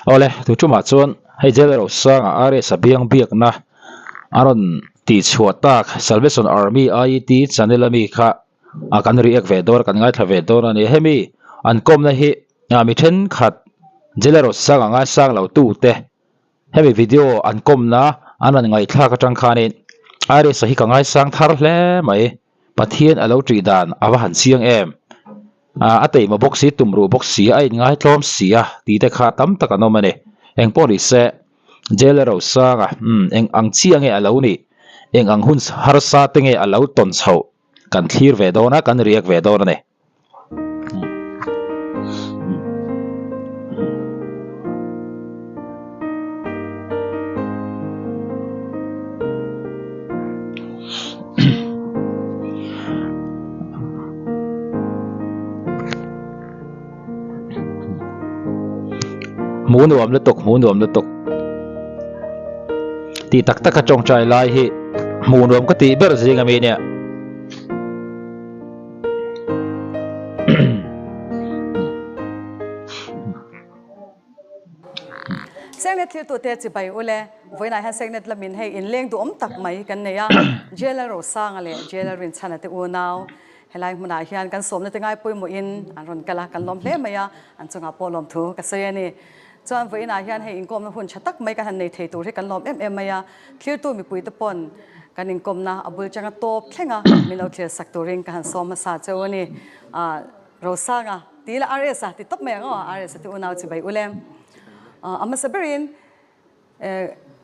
Awle, tu tumah chuan hei Jail Rosanga RS a biang biakna a rawn tihchhuah tak Salvation Army IET channel ami kha a kan react ve dawn a, kan ngaithla ve dawn a ni. Hemi an kawmna hi mi thenkhat Jail Rosanga ngaisang lo tute Hemi video an kawmna an rawn ngaihthlak atang khanin Iris-a hi ka ngaisang thar hle mai. Pathian a lo tih dan a va han chiang em. A teima bawk si, tumruh bawk si, a inngaitlawm si a tih te kha tam tak an awm a ni. Engpawh ni se, Jail Rosanga, umm, eng ang chiah nge a lo nih? Eng ang hun harsa te nge a lo tawn chhoh? Kan thlir ve dawn a, kan react ve dawn a ni. Hmuh nuam lutuk hmuh nuam lutuk tih tak taka tawngtai lai hi hmuh nuam ka tih ber zing ami nia. Sengnet thiltute chibai ule, vawiinah hian Sengnet lamin hei inleng duhawm tak mai kan nei a, Jailer Rosanga leh Jailer Rinchhana te unau helai hmunah hian kan sawmna te ngai pawimawhin an rawn kal a, kan lawm hle mai a, an chungah pawh lawmthu ka sawi a ni. Chuan vawiinah hian hei inkawmna hun tha tak mai kan han nei thei tur hi kan lawm em em mai a, thlirtu mipuite pawn kan inkawmna a bul changa tawp thleng a, min lo thlir sak turin ka han sawm hmasa cheu a ni. Ah Rosanga ti ila RS a ti tawp mai ang aw, RS a ti unau chi bai ule. A hmasa berin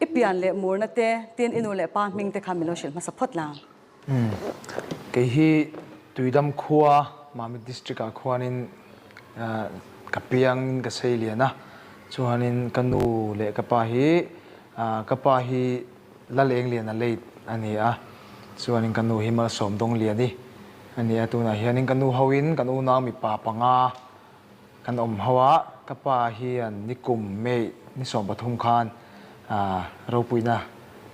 i pian leh murna te tin i nu leh pa hming te kha min lo hrilh hmasa phawt la. Kei hi Tuidam khua Mamit District ah khuanin ka piangin ka sei lian a, chuanin ka nu leh ka pa hi ka pa hi Laleng Liana late a ni a, chuanin ka nu hi Malsawm Dawng Liani a ni a, tunah hianin ka nu hoin kan unau mipa panga Kan awm ho a, ka pa hian nikum May ni 13 khan ropuina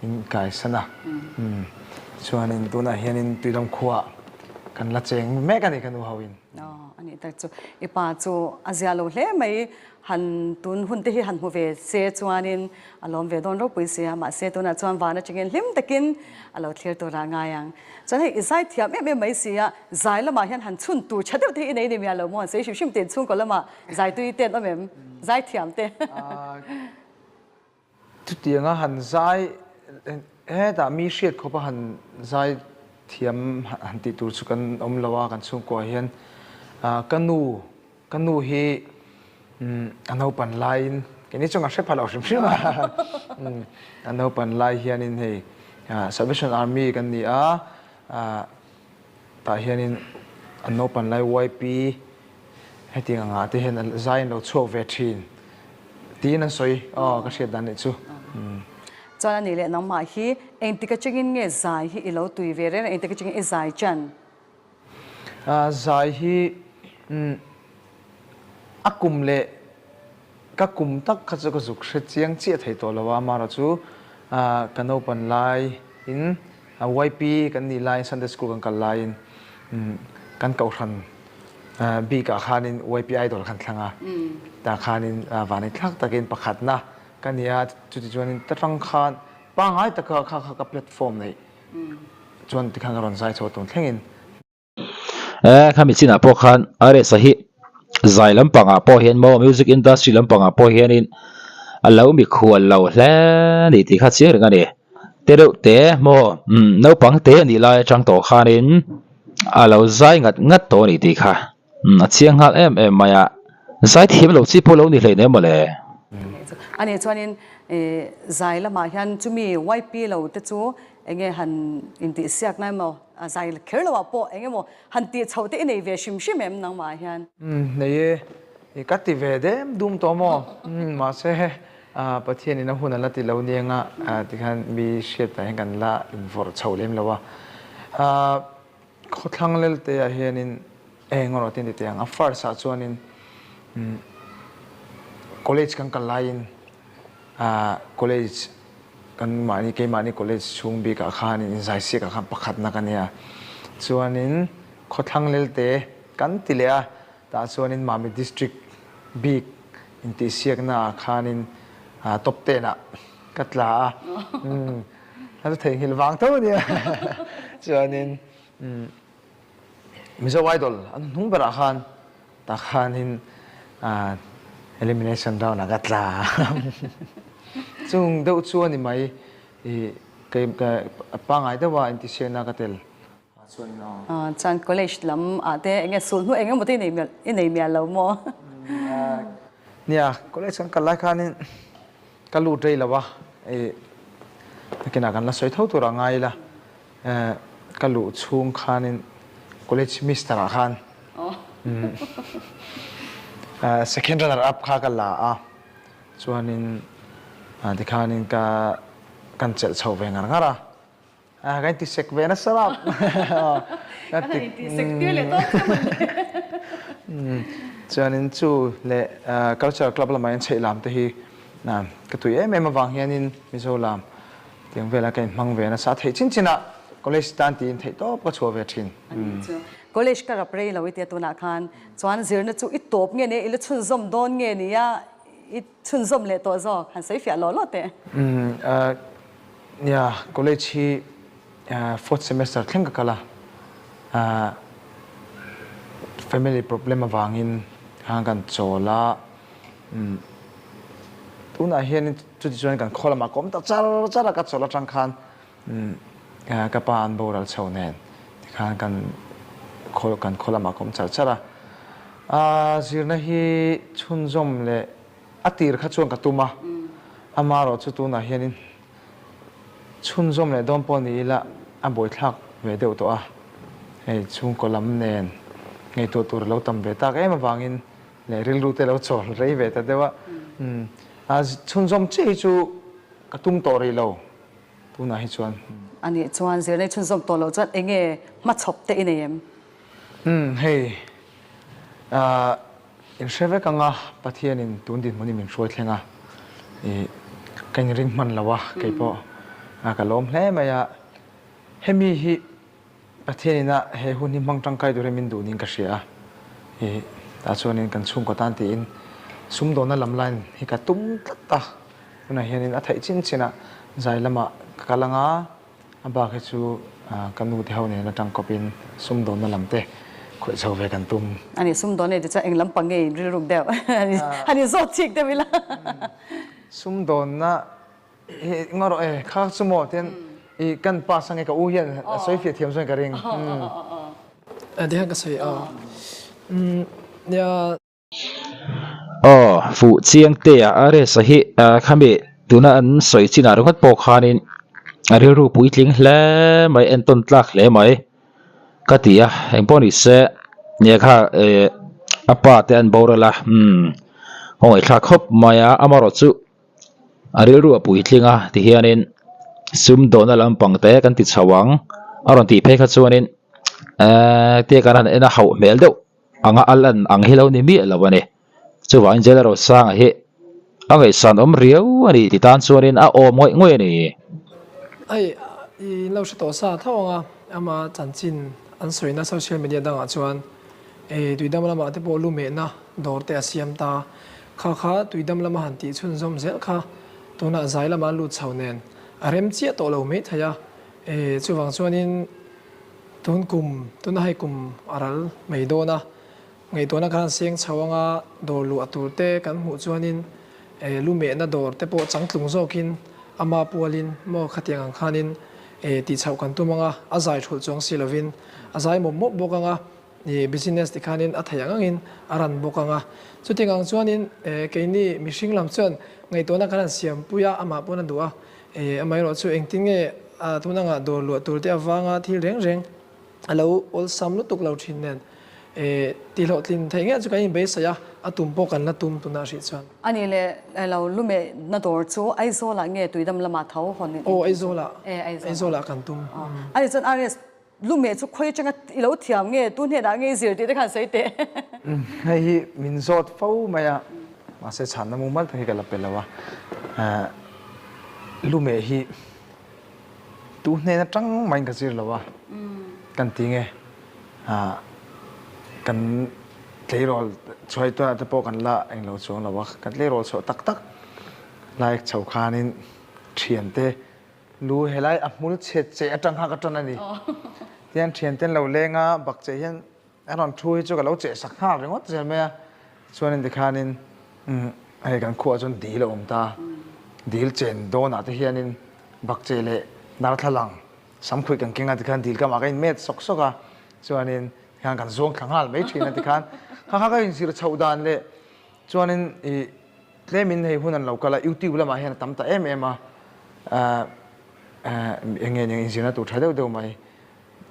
min kaisan a. Chuanin tunah hianin Tuidam khuaah kan la cheng mek a ni ka nu hoin. Aw, a nih tak chu. I pa chu a zia lo hle mai, han tun hun te hi han hmu ve se chuanin a lawm ve dawn ropui sia, mahse tunah chuan van atangin hlim takin a lo thlir turah ngai ang. Chuan hei i zai thiam em em mai sia, Zai lamah hian han chhun tur tha deuh te hi i nei ni miah lo maw? Sei hrim hrim te inchhungkaw lamah zai tui te an awm em? Zai thiam te. Chutianga han zai hetah mi hriat khawpa han zai thiam han tih tur chu kan awm lo a kan chhungkuaah hian ka nu Ka nu hi a naupan laiin keini chuan ka hre pha lo hrim hrim a, a naupan lai hianin hei Salvation Army kan ni a, tah hianin a naupan lai YP hetiang angah te hian zai an lo chhuak ve thin tiin an sawi aw ka hriat dan nih chu. Chuan a nih leh nangmah hi engtik atangin nge zai hi i lo tui ve reng a, engtik atangin i zai chan? Zai hi a kum leh ka kum tak kha chu ka zuk hre chiang chiah thei tawh lo a, amaherawh chu ka naupan laiin YP kan nih laiin Sunday School kan kal laiin kan kohhran bikah khanin YP Idol khan thlang a, tah khanin vanei thlak takin pakhatna ka ni a, chutichuanin ta tang khan pangngai taka kha kha ka platform neih Chuan tikhan ka rawn zai chho tun thlengin. Eh, khami chinah pawh khan RS-a hi zai lampangah pawh hian maw music industry lampangah pawh hianin a lo mikhual lo hle a ni tih kha chiang reng a ni. Te reuh te maw umm naupang te a nih lai atang tawh khanin a lo zai ngat ngat tawh a ni tih kha umm a chiang nghal em em mai a, zai thiam lo chi pawh lo ni hleinem mawle. Ani chuanin zai lamah hian chumi YP lo te chu Enge han intihsiak na emaw, a zai kher lo ah pawh eng emaw han tih chhoh te i nei ve hrim hrim em nangmah hian? Umm nei e, i ka ti ve dem dum tawh maw? Umm mahse Pathian in a hun a la ti lo niang a tikhan mi hriat ah hian kan la invawrh chho lem lo a. Khawthlang lelte ah hianin eng erawh te an ti teh ang, a first ah chuanin college kan kal laiin College kan mahni keimahni college chhung bikah khanin inzaisiakah khan pakhatna ka nia. Chuanin Khawthlang Lelte kan ti leh a, tah chuanin Mami District bik Intihsiakna ah khanin top ten ah ka tla a, ka chu theihnghilh vang tho a nia. Chuanin Mizo Idol an hnung berah khan tah khanin elimination round ah ka tla a, chung deuh chu a ni mai i kei pangngai deuha intihsiakna ka tel. Chuan college lam ah te enge sulhnu eng emaw te i nei mial lo maw? Nia, college kan kal lai khanin ka lut rei lo a, i nakinah kan la sawi tho tur a ngai ila, ka luh chhung khanin college mister ah khan second runner up kha ka la a, chuanin tikhanin ka kan chelh chho ve ngar ngar a. A kan inti sek ve nasa rap. Kan han inti sek tir leh tawp che mawle. Chuanin chu leh cultural club lamah hian chheih lam te hi ka tui em em avang hianin Mizo lam tiang velah ka inhmang ve nasa. Theih chin chinah college tan tiin theih tawp ka chhuah ve thin. College ka rap rei lo i tia tunah khan chuan zirna chu i tawp nge nia i la chhunzawm dawn nge nia i chhunzawm leh tawh zawk han sawi fiah lawh lawh teh. Nia, college hi fourth semester thleng ka kal a, family problem avangin khan kan chawl a, tunah hian chuti chuan kan khaw lamah ka awm ta char char a, ka chawl atang khan ka pa an boral chho nen tikhan kan khaw kan khaw lamah ka awm char char a, zirna hi chhunzawm leh A tir kha chuan ka tum a, amaherawh chu tunah hianin chhunzawm leh dawn pawh ni ila a buaithlak ve deuh tawh a, hei chhungkaw lam nen ngaihtuah tur a lo tam ve tak em avangin leh rilru te lo chawl rei ve ta deuh a, a chhunzawm chiah hi chu ka tum tawh rih lo tunah hi chuan. A nih chuan zirlai chhunzawm tawh loh chuan eng nge hmachhawp te i nei em? Umm hei ahh. In hre vek anga Pathianin tun dinhmun hi min hruai thleng a, ih ka inring hman lo a, kei pawh ka lawm hle mai a. Hemi hi Pathianin a he hun hi hmang tangkai turin min duh niin ka hria a, ih tah chuanin kan chhungkaw tan tiin sumdawnna lam line hi ka tum tlat a, tunah hianin a theih chin chinah zai lamah ka kal anga, A bak hi chu ka nu te ho nen atang kawpin sumdawnna lam te khawih chho ve kan tum. A ni, sumdawn ei te chuan eng lampang nge in rilruk deuh? A ni zawt chik deuh ila. Sumdawnna hi ngaw rawh e, kha chu maw tian i kan pass ange ka u hian a sawi fiah thiam zawng ka ring. Tihian ka sawi a, nia. Aw, fuh chiang te a RS a hi khami tuna an sawi chinah ringawt pawh khanin a rilru puitling hle mai entawn tlak hle mai ka ti a engpawh ni se nia kha eh a pa te an boral a umm a ngaihthlak khawp mai a amaherawh chu a rilru a puitling a tihianin sumdawhna lampang te kan ti chho ang a rawn tih phei kha chuanin ehh tia kan han en a hauh hmel deuh. anga a lan ang hi lo ni miah lo a ni. Chuvangin Jailer Rosanga hi a ngaihsan awm riau a ni ti tan chuanin a awm ngawih ngawih a ni. Hei i lo hre tawh sa tho ang a, ama chanchin an sawina social media dangah chuan ei tuidam lamah te pawh lumehna dawr te a siam ta. Kha kha tuidam lama han tih chhunzawm zel kha tunah zai lama an lut chho nen a rem chiah tawh lo mai thei a. Ei chuvang chuanin Tun kum, tuna hei kum a ral mai dawn a, ngaihtuahna khan seng chho anga dawr luah tur te kan hmuh chuanin eh lumehna dawr te pawh changtlung zawkin ama pualin maw khatiang ang khanin eh tih chhoh kan tum anga a zai thulh chuang si lovin a zai mawp mawp bawk anga ih business ti khanin a theih ang angin a ran bawk anga chutiang ang chuanin eh keini mihring lam chuan ngaihtuahna kan han siampui a amah pawn a duh a E, amaherawh chu engtin nge tun anga dawr luah tur te avanga thil reng reng a lo awlsam lutuk lo thin nen e, tihhlawhtlin theih ngei chu kan inbeisai a, a tum pawh kan la tum tunah hrih chuan. A nih leh lo lumehna dawr chu Aizawlah nge Tuidam lamah tho hawn in tum chu? Aw Aizawlah, Aizawlah kan tum. A nih chuan RS Lumeh chu khawi atanga i lo thiam nge, tu hnenah nge i zir tih te khan sawi teh. Hei hi min zawt fo mai a, mahse chhanna mumal tak hi ka la pe lo a. Lumeh hi tu hnen atang mahin ka zir lo a, kan ti nge kan. Tleirawl chhuai tunah te pawh kan la englo chuang lo a, kan tleirawl chhuah tak tak lai chho khanin thiante lu helai a hmul chhe che atang kha ka tan a ni. Tihian thiante an lo leng a, bak che hian a rawn thu hi chu ka lo cheh sak nghal ringawt zel mai a. Chuanin tikhanin hei kan khuaah chuan dil a awm ta, dil chen dawnah te hianin bak che leh darthlalang Samkhuih kan keng a tikhan dil kamah ka in met sawk sawk a, chuanin tikhan kan zuang thla nghal mai thin a tikhan kha kha ka inzir chhoh dan leh chuanin ih tlemin hei hun an lo kal a youtube lamah hian a tam ta em em a ah eng nge eng inzirna tur tha deuh deuh mai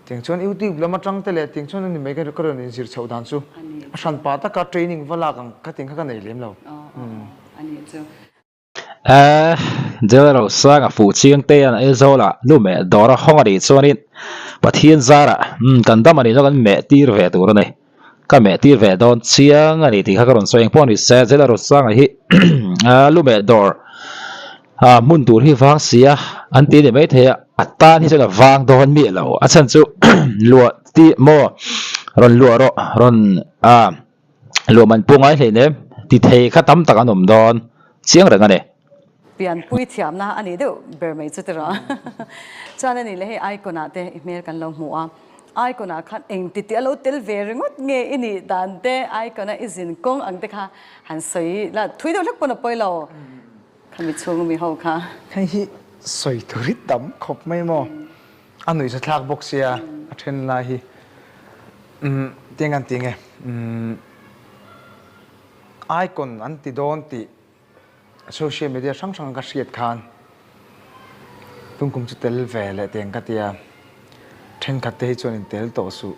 tiang chuan youtube lam atang te leh tiang chuan a ni mai ka rawn inzir chhoh dan chu a hran pah taka training va lak ang ka tiang kha ka nei lem lo. Eh, Jail Rosanga fuh chiang te an Aizawl ah lu meh dawr a hawng a nih chuanin Pathian zarah umm kan dam a nih chuan kan meh tir ve tur a ni. Ka meh tir ve dawn chiang a ni tih kha ka rawn sawi eng pawh a ni se Jail Rosanga hi lu meh dawr ah hmun tur hi vang si a an ti a ni maithei a, a tan hi chuan a vang dawn miah lo a chhan chu luah tih maw rawn luah rawh rawn ah. Luah man pawh ngai hlein em? Ti thei kha tam tak an awm dawn chiang reng a ni. Pianpui thiamna a nih deuh ber mai chu tiraw. Chuan a nih leh hei icon ah te i hmel kan lo hmu a, icon ah khan eng ti tih a lo tel ve ringawt nge i nih dan te icon a i zin kawng ang te kha han sawi la thui deuh hlek pawn a pawi lo khami chhung mi ho kha. Hei hi sawi tur hi tam khawp mai maw? A nuihza thlak bawk sia a then lai hi umm tiang an ti nge umm icon an ti dawn tih social media hrang hrang ka hriat khan tungkum chu tel ve leh tiang ka tia thenkhat te hi chuan in tel tawh suh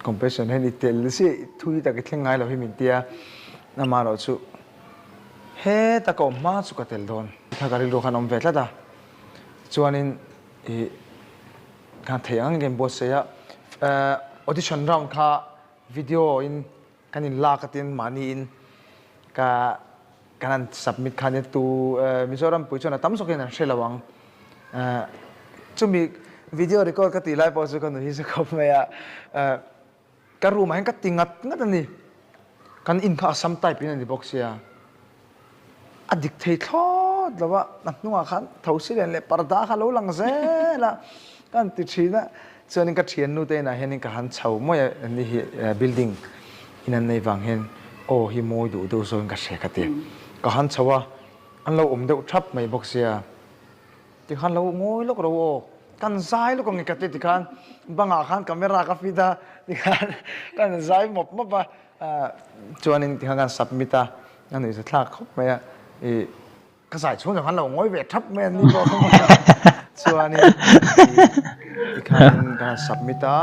competition hian i tel chiah i thui tak i thleng ngai lo hi min tia amaherawh chu heta ka awm hma chu ka tel dawn kha ka rilru khan a awm ve tlat a chuanin. I kan thei ang engem buatsaih a, audition round kha video in kan in lak atin mahni in ka kan han submit kha nia tu Mizoram pui chuan a tam zawk in an hre lo ang chumi video record ka tih lai pawh chu ka nuih hi khawp mai a. Ka room ah hian ka ti ngat ngat a ni. Kan in kha Assam type in a ni bawk sia. A dik thei thlawt lo a, a hnungah khan thosi len leh parda kha lo lang zel a, ka han ti thin a. Chuanin ka thiannu te inah hianin ka han chho mawi a, ani hi building in an nei vang hian aw hi mawi duh deuh zawkin ka hria ka ti. Ka han chho a, an lo awm deuh thap mai bawk sia. Tikhan lo ngawi lawk ro aw, kan zai lawk ang i ka ti tikhan bangah khan camera ka fit a, tikhan kan zai mawp mawp a, chuanin tikhan kan submit a, a nuihza thlak khawp mai a, ih ka zai chhung zawng khan lo ngawi ve thap mai a ni pawh chuanin tikhan kan han submit a,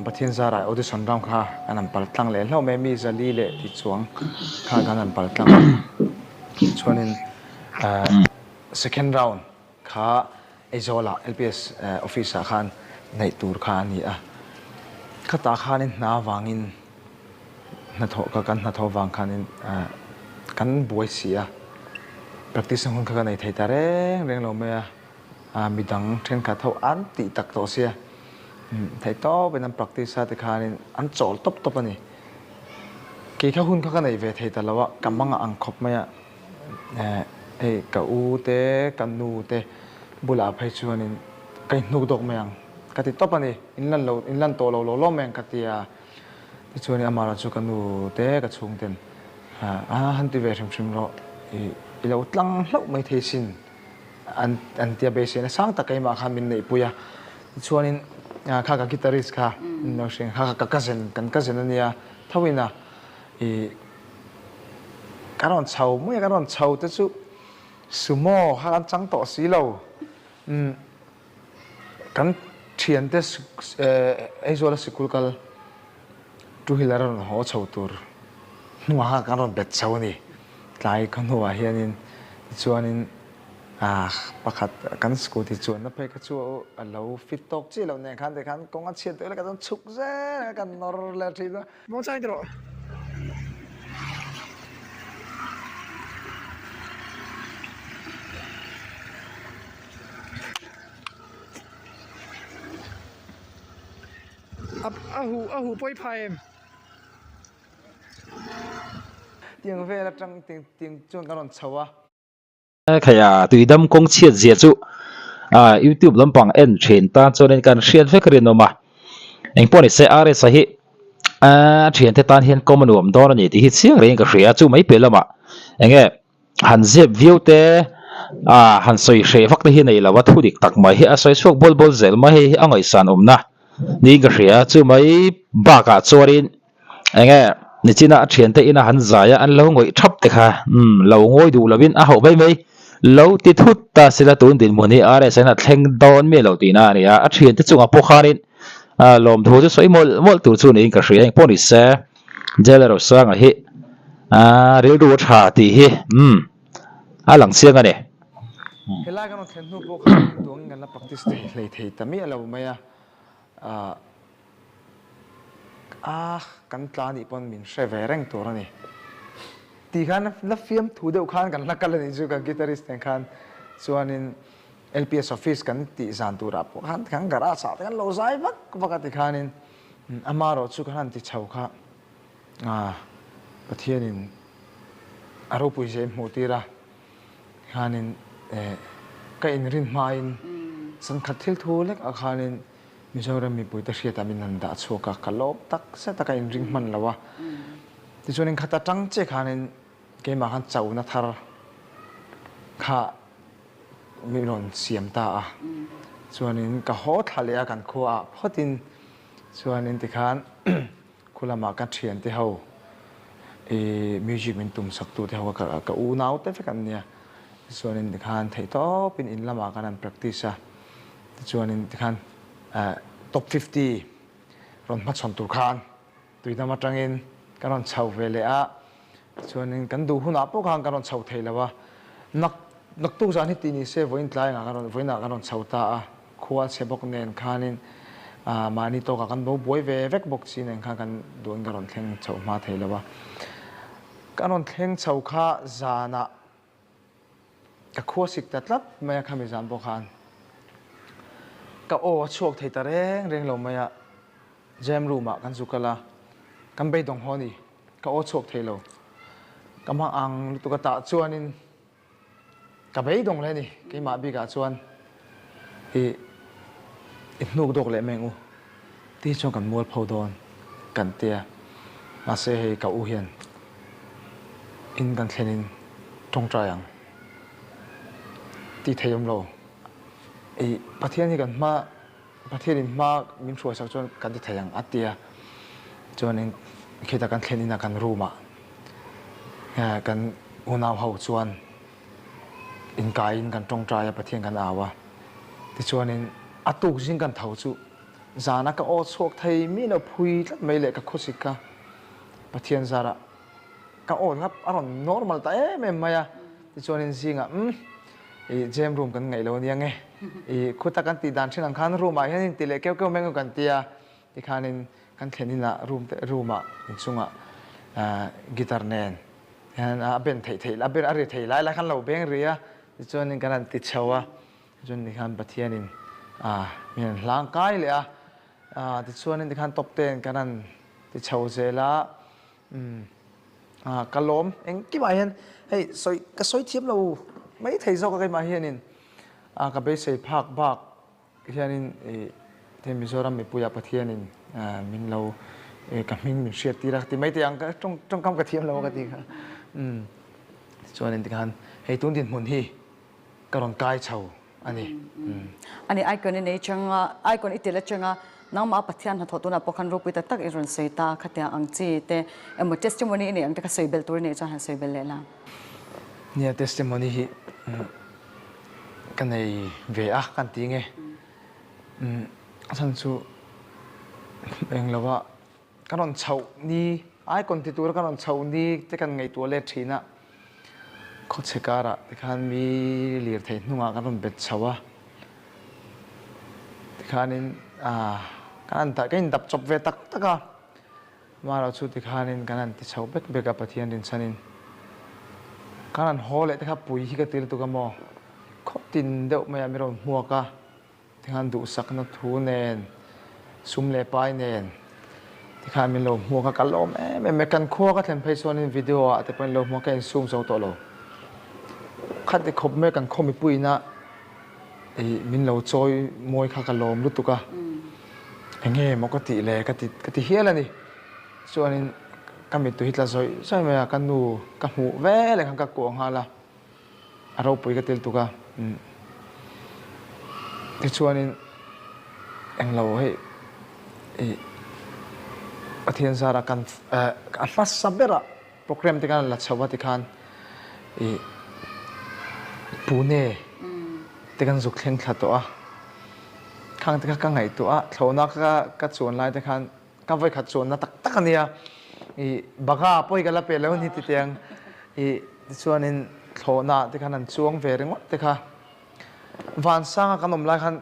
Pathian zarah audition round kha kan han pal tlang leh hlauh mai a, mi zali leh ti chuang kha kan han pal tlang a, chuanin Second round kha Aizawl ah LPS office ah khan neih tur kha a ni a. Khatah khanin hna vangin hnathawh ka kan hnathawh vang khanin kan buai si a. Practice na hun kha ka nei thei ta reng reng lo mai a. Midang thenkhat ho an tih tak tawh sia. Theih tawpin an practice a tikhanin an chawl tawp tawp a ni. Kei kha hun kha ka nei ve thei ta lo a, ka mang a ang khawp mai a. Hei ka u te ka nu te bulah phei chuanin ka inhnuk dawk mai ang ka ti tawp a ni, in lan lo in lan tawh lo lo lawm mai ang ka ti a, tichuanin amah erawh chu ka nu te ka chhungten a han ti ve hrim hrim rawh i lo tlang hlauh mai thei sin an an tia beiseina sang tak keimah khan min neihpui a, tichuanin kha ka guitarist kha min lo hria kha ka cousin kan cousin a nia tho in a i. Kan rawn chho mai a, kan rawn chho te chu sumo kha kan chang tawh si lo. Umm kan thiante Aizawla sikul kal two wheeler a rawn haw chho tur hnungah khan kan rawn bet chho a ni. Tlai khaw hnuah hianin tichuanin ah pakhat kan scooty chuanna phei kha chu a lo fit tawk chiah loh nen khan tikhan kawng a chhiat deuh leh kan chhuk zel a kan nawr leh thin a. Muangchang ti rawh. A a hu a hu pawi phai em? Tiang vel atang tiang tiang chuan kan rawn chho a. Khaia tuidam kawng chhiat zia chu YouTube lampang en thin tan chuanin kan hriat vek rinawm a. Engpawh ni se RS-a hi a thiante tan hian kawm a nuam dawn a ni tih hi chiang rengin ka hria a, chu mai piah lamah enge han zep viau te ah han sawi hreh vak te hi nei lo a, thu dik tak mai hi a sawi chhuak bawl bawl zel mai, hei hi a ngaihsan awmna niin ka hria a, chu mai bakah chuanin enge nichina a thiante ina han zai a an lo ngawih thap te kha umm lo ngawi duh lovin a hauh mai mai lo ti thut ta sila tun dinhmun hi RS in a thleng dawn miah lo tihna a ni a, a thiante chungah pawh khanin ah lawmthu chu sawi mawlh mawlh tur chu niin ka hria engpawh ni se. Jailer Rosanga hi aaa rilru a tha tih hi umm a lang chiang a ni. Helai kan rawn thlen hnu pawh khan duangin kan la practice thei hlei thei ta miah lo mai a, aah ah kan tla nih pawn min hre ve reng tur a ni. Tih khan la fiamthu deuh khan kan la kal a nih chu kan guitarist nen khan chuanin LPS office kan tih zan turah pawh khan kan garage ah te kan lo zai vak vak a tikhanin Amaherawh chu kan han ti chho kha Pathianin a ropui zia in hmuh tir a, khanin ka inrin hmain sankhat thil thu lek ah khanin Mizoram mipuite hriatah min han dah chhuak a, ka lawm tak zet a, ka inring hman lo a. Tichuanin khata tang che khanin keimah khan chona thar kha min rawn siam ta a, chuanin ka haw thla leh a kan khua ah phawtin chuanin tikhan khu lamah ka thiante ho ih music min tum sak tu te ho ka ka unau te vek an nia tichuanin tikhan theihtawpin in lamah khan an practice a tichuanin tikhan top 50 rawn hmachhawn tur khan Tuidam atangin kan rawn chho ve leh a, tichuanin kan duh hunah pawh khan kan rawn chho thei lo a, nak naktuk zan hi tih ni se vawiin tlaiah kan rawn vawiinah kan rawn chho ta a, khua chhe bawk nen khanin ah mahni tawkah kan bo buai ve vek bawk chi nen khan kan duhin kan rawn thleng chho hma thei lo a, kan rawn thleng chho kha zanah ka khua sik ta tlat mai a khami zan pawh khan ka aw a chhuak thei ta reng reng lo mai a. Jam room ah kan zu kal a, kan beidawng haw ni, ka aw chhuak thei lo. Ka hma ang lutuk a tah chuanin ka beidawng hle ni, keimah bikah chuan i i hnuk dawk leh meng u ti chuan kan mualpho dawn kan tia, mahse hei ka u hian in kan thlenin tawngtai ang tih thei awm lo, i Pathian hi kan hma Pathianin hma min hruaisak chuan kan ti thei ang a ti a, chuanin khita kan thlen ina kan room ah kan unau ho chuan inkaiin kan tawngtai a, Pathian kan au a, tichuanin a tuk zing kan tho chu zana ka aw chhuak thei miah lo phui tlat mai leh ka khawsik kha Pathian zarah Ka aw hlap a rawn normal ta em em mai a, tichuanin zingah umm ih jam room kan ngaih lo ania nge, ih khuta kan tih dan thin ang khan room ah hian in ti leh keuh keuh mai ang kan ti a, tikhanin kan thlen inah room te room ah inchungah guitar nen hian a ben theih theih a ben a ri thei lai lai khan lo beng ri a, tichuanin kan han ti chho a, tichuan tikhan Pathianin ah min han hlang kai leh a, tichuanin tikhan top ten kan han ti chho zel a. Umm ah ka lawm engkimah hian hei sawi ka sawi thiam lo mai thei zawk a keimah hianin ah ka beisei phak bak hianin ih hei Mizoram mipuiah Pathianin ah min lo ih ka hming min hriat tir a ti mai teh ang ka tawng tawngkam ka thiam lo a ka ti kha umm tichuanin tikhan hei tun dinhmun hi ka rawn kai chho a ni. Ani icon i nei chang a, icon i tel atanga nangmah Pathian hnathawh tunah pawh khan ropui tak tak i rawn sawi ta khatiang ang chi te emaw testimony i neih ang te kha sawi belh tur i neih chuan han sawi belh leh la. Nia testimony hi ka nei ve a kan ti nge a chhan chu englo ah Ka rawn chhoh ni, icon ti tura ka rawn chhoh ni te kan ngaihtuah let thin a, khawchhe karah tikhan mi lirthei hnungah kan rawn bet chho a, tikhanin ah kan han ka indap chawp ve tak tak a, amaherawh chu tikhanin kan han ti chho bek bek a Pathian rinchhanin kan han haw leh te kha pui hi ka ti lutuk a maw, khaw tin deuh maiah mi rawn hmuak a. Tikhan duhsakna thu nen, sum leh pai nen, Tikhan min lo hmuak a, ka lawm em em e. Kan khua ka thlen phei chuanin video ah te pawhin lo hmuak ka insum zo tawh lo. Khat ti khawp mai kan khaw mipuiin a ih min lo chawi mawi kha ka lawm lutuk a. Enge maw ka tih le ka ti ka ti hial a ni. Chuanin ka mittui hi tla zawih zawih mai a, ka nu ka hmuh veleh khan ka kuah nghal a. A ropui ka til tuk a, tichuanin englo hei ih Pathian zara kan a hmasa berah program te khan la chho a tikhan ih Pune te kan zuk thleng thla tawh a, khang te kha ka ngaihtuah a, thlawhna ka chuan lai te khan Ka vawikhat chuanna tak tak a nia. I bagha pawh hi ka la pe lo ni titiang. I tichuanin thlawhna te khan an chuang ve ringawt te kha. Vansanga kan awm lai khan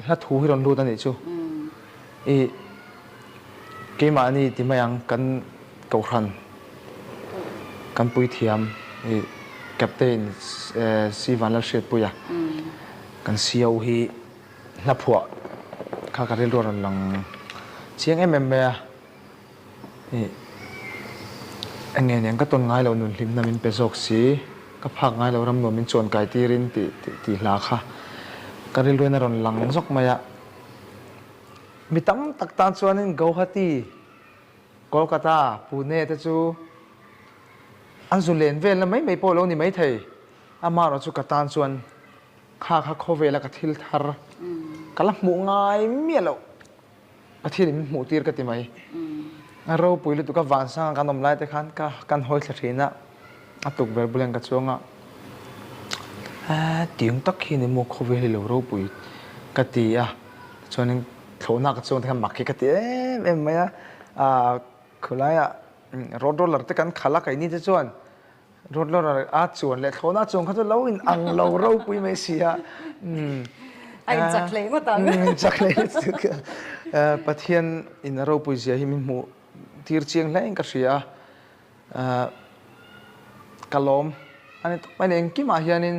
hla thu hi rawn lut a nih chu. I keimahni ti mai ang kan kohhran kan puithiam i Captain Si Vanlalhriatpuia kan CO hi Hlaphuah kha ka rilru a rawn lang chiang em em mai a, ih eng nge niang ka tawn ngai loh nun hlimna min pe zawk si, ka phak ngai loh ram nuam min chuan kai tirin tih tih hla kha ka rilruin a rawn lang zawk mai a. Mi tam tak tan chuanin Guwahati, Kolkata, Pune te chu an zu len velna mai mai pawh lo ni maithei, amaherawhchu ka tan chuan Kha kha khawvela ka thil thar ka la hmuh ngai miah loh Pathian in min hmuh tir ka ti mai. A ropui lutuk a vansanga kan awm lai te khan ka kan hawi thla thin a, a tukverh bulah ka chuang a, tiang tak hi ni maw khawvel hi lo ropui ka ti a, chuanin thlawhna ka chuang te khan mak hi ka ti em em mai a, khawlaiah road roller te kan khalh a keini te chuan Road roller a chuan leh thlawhna chuan kha chu lo in ang lo ropui mai si a. A in chak hlei ngawt ang. In chak hlei lutuk. Pathian in a ropui zia hi min hmuh tir chiang hle in ka hria a. Ka lawm a ni tawp mai ni. Engkimah hianin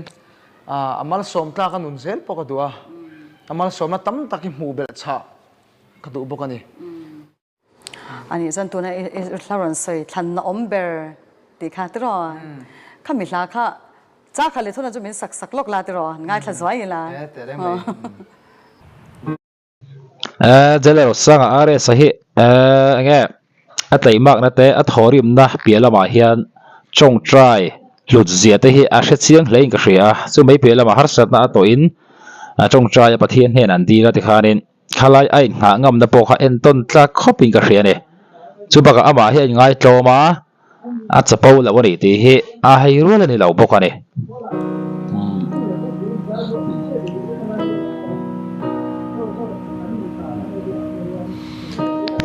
a malsawm tlak a nun zel pawh ka duh a. A malsawmna tam tak hi hmuh belh chhah ka duh bawk a ni. A nih chuan tuna i hla rawn sawi thlanna awm ber tih kha tiraw? Khami hla kha cha kha leh thuna chu min sak sak lawk la tiraw? Ngaithla zuai ila. Jailer Sanga RS-a hi enge a tleihmakna te a thawhrimna piah lamah hian tawngtai hlut zia te hi a hre chiang hle in ka hria a, chu mai piah lamah harsatna a tawhin tawngtai a Pathian hnenah an dil a tikhanin Thalai a inngah ngamna pawh kha entawn tlak khawpin ka hria a ni. Chu bakah amah hi a inngaitlawm a, a chapo loh a ni tih hi a hei rual a ni lo bawk a ni.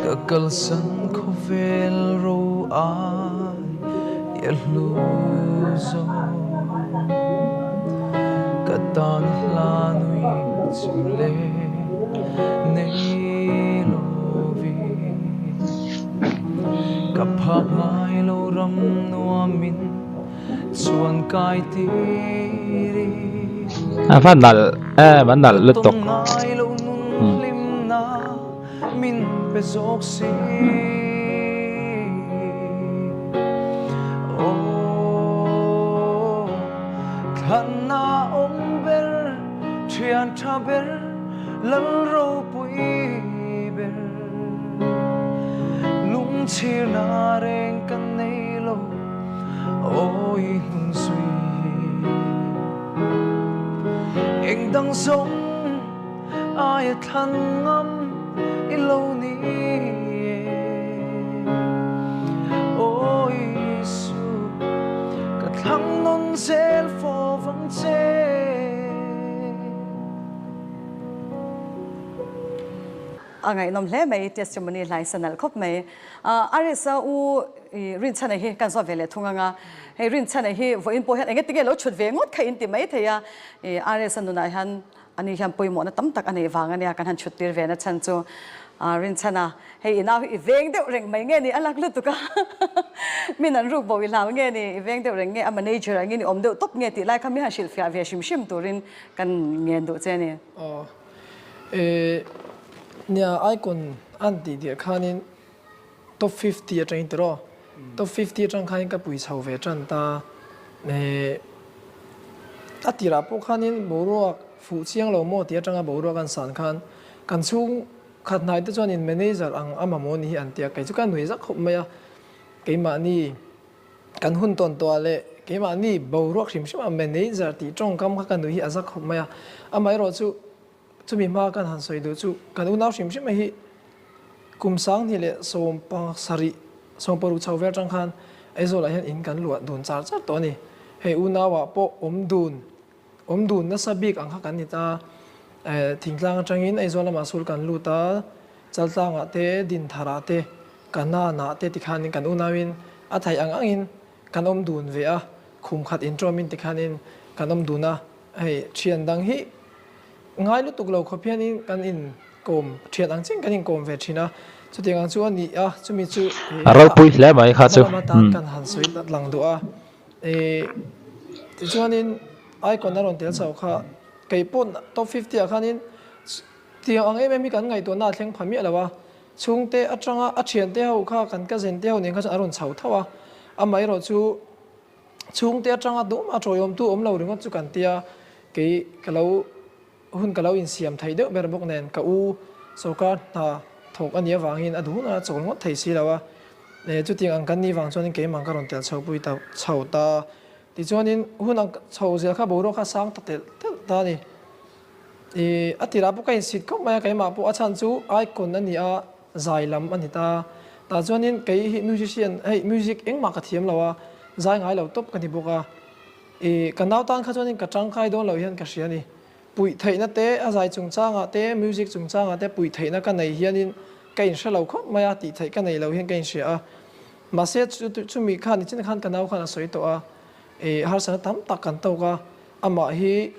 Ka kalsan khawvel ro ai a hlu zo Ka tan hla nui chim le nei lovi Ka phak ngai lo ram nuamin chuan kai tiri A va nalh em a nalh lutuk. Ngai lo nun hlimna min pe zawk si Aw thlanna awm ber thian tha ber lal ropui ber Lungchhirna reng ka nei lo awi hnung zui Eng dang zawng Aia thlan ngam i lo ni e. Aw Isu, ka thlang nawn zel fo vang che. A ngaihnawm hle mai testimony hlai sa nalh khawp mai. RSA u Rinchhana hi kan zawt ve leh thung anga hei Rinchhana hi vawiin pawh hian engati nge lo chhut ve ngawt kha in ti mai thei a RSA nunah hian Ani hian pawimawhna tam tak a neih vang ania kan han chhut tir ve na chhan chu Rinchhana hei i nau hi i veng deuh reng mai nge ni a lak lutuk a min an ruk bo i hlau nge ni i veng deuh reng nge a manager angin i awm deuh tawp nge tih lai kha mi han hrilhfiah ve hrim hrim turin kan ngen duh che a ni. Aw e nia icon an tih diah khanin. Top 50 atangin tiraw? Top 50 atang khanin ka pui chho ve tan ta. A tirah pawh khanin boruak fuh chiang lo maw tih atanga boruak an san khan kan chhung khat hnai te chuanin manager ang a mamawh ni hi an ti a, kei chu ka nui zak khawp mai a, keimahni kan hun tawn tawh ah leh keimahni boruak hrim hrim ah manager tih tawngkam kha ka nui hi a zak khawp mai a, amaherawh chu Chumi hma kan han sawi duh chu kan unau hrim hrim hi kum 2017, 16 chho vel atang khan Aizawlah hian in kan luah dun char char tawh a ni. Hei unauah pawh awm dun, awm dun nasa bik ang kha kan ni ta. Thingtlang atangin Aizawl lamah sul kan lut a, Chaltlangah te, Dintharah te, Kananah te tikhanin kan unauin a theih ang angin kan awm dun ve a, khum khat inṭawmin tikhanin kan awm dun a. Hei thian dang hi ngai lutuk lo khawp hianin kan in kawm thian ang chiang kan in kawm ve thin a, chutiang ang chu a ni a, chumi chu A ropui hle mai kha chu. Hma lam atan kan han sawi lang duh a, tichuanin icon a rawn tel chho kha kei pawh top 50 ah khanin tiang ang em em hi kan ngaihtuahna a thleng pha miah lo a, chhungte atanga a thiante ho kha kan cousin te ho nen kha chuan a rawn chho tho a, amaherawhchu Chhungte atanga duhmah a tawiawmtu awm lo ringawt chu kan tia, kei ka lo hun ka lo insiam thei deuh ber bawk nen ka u sawrkar hna thawk a nih avangin a duh hunah a chawl ngawt thei si lo a, chutiang ang kan nih vang chuanin keimah ka rawn tel chho pui ta chho ta. Tichuanin hun ang chho zel kha boruak kha sang ta telh telh ta a ni. I a tirah pawh ka insit khawp mai a, keimah pawh a chhan chu icon a ni a, zai lam a ni ta. Tah chuanin kei hi musician, hei music engmah ka thiam lo a, zai ngai lo tawp ka ni bawk a. I ka nau tan kha chuanin ka tangkai dawn lo hian ka hria a ni. Puih theihna te, a zai chungchangah te, music chungchangah te puih theihna ka nei hianin ka inhre lo khawp mai a, tih theih ka nei lo hian ka inhria a. Mahse chumi khan nichin khan ka nau khan a sawi tawh a, i harsatna tam tak kan tawk a, amah hi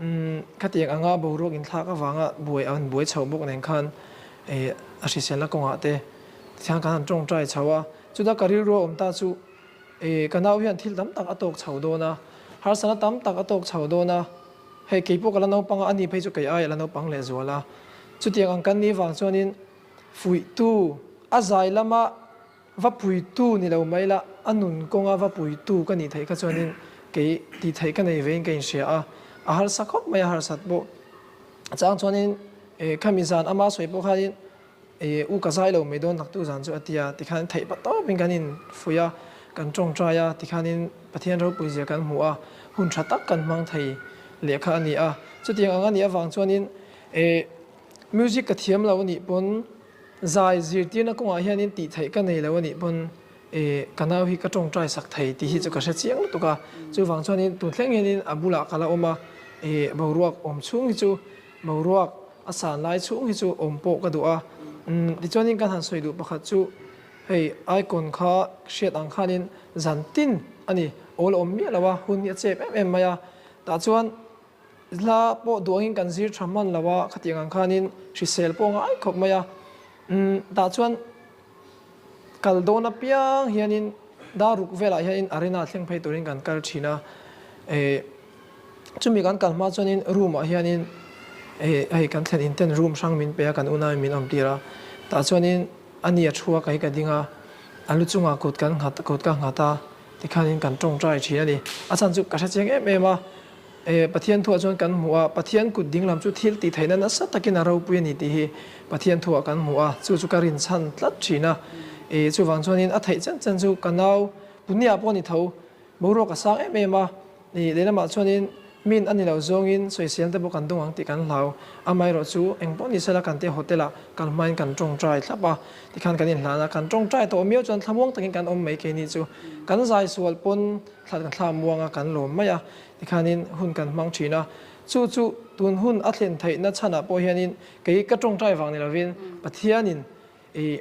Umm, khatiang anga boruak inthlak avanga buai an buai chho bawk nen khan eh a hriselna kawngah te tikhian kan han tawngtai chho a, chuta ka rilru a awm ta chu eh ka nau hian thil tam tak a tawk chho dawn a, harsatna tam tak a tawk chho dawn a, hei keipawh ka la naupang a, ani phei chu kei ai a la naupang lehzual a, chutiang ang kan nih vang chuanin fuihtu a zai lama Va puitu ni lo mai la, a nun kawnga va puitu ka nih theih kha chuanin kei tih theih ka nei vein ka inhria a, a harsa khawp mai a harsat pawh. A chang chuanin khami zan ama sawi pawh khanin u ka zai lo mai dawn naktu zan chu a ti a, tikhanin theih pa tawpin kan infuih a, kan tawngtai a, tikhanin Pathian ropui zia kan hmu a, hun tha tak kan hmang thei leh kha a ni a. Chutiang ang a nih avang chuanin music ka thiam lo a nih pawn, Zai zirtirna kawngah hianin tih theih ka nei lo a nih pawn eh ka nau hi ka tawngtai sak thei tih hi chu ka hre chiang lutuk a, chuvang chuanin tun thleng hianin a bulah ka la awm a, eh boruak awm chhung hi chu boruak a san lai chhung hi chu awm pawh ka duh a, umm tichuanin kan han sawi duh pakhat chu hei icon kha hriat ang khanin zan tin a ni awl a awm miah lo a, hun hi a chep em em mai a, tah chuan Hla pawh duangin kan zir tha hman lo a, khatiang ang khanin hrisel pawh ngai khawp mai a. Umm tah chuan kal dawn apiang hianin dar ruk velah hianin arena thleng phei turin kan kal thin a. Eh chumi kan kal hma chuanin room ah hianin eh hei kan thlen in ten room hrang min pe a, kan unauin min awm tir a. Tah chuanin a ni a thu a, kei ka ding a, a lu chungah kut kan nghat kut ka nghat a, tikhanin kan tawngtai thin a ni. A chhan chu ka hre chiang em em a. Pathian thuah chuan kan hmu a, Pathian kut dinglam chu thil tih theihna nasa takin a ropui a ni tih hi Pathian thuah kan hmu a, chu chu ka rinchhan tlat thin a. Chuvang chuanin a theih chen chen chu ka nau Punia pawh a ni tho, boruak a sang em em a, lehlamah chuanin min a ni lo zawngin sawisel te pawh kan dawng ang tih kan hlau. Amaherawh chu eng pawh ni sela kan te hotel ah kal hmain kan tawngtai thlap a, tikhan kan inhlan a, kan tawngtai tawh miau chuan thlamuang takin kan awm mai keini chu kan zai sual pawn thla kan thla muang a kan lawm mai a. Tikhanin hun kan hmang thin a, chu chu tun hun a thlen theihna chhanah pawh hianin kei ka tawngtai vang ni lovin Pathianin i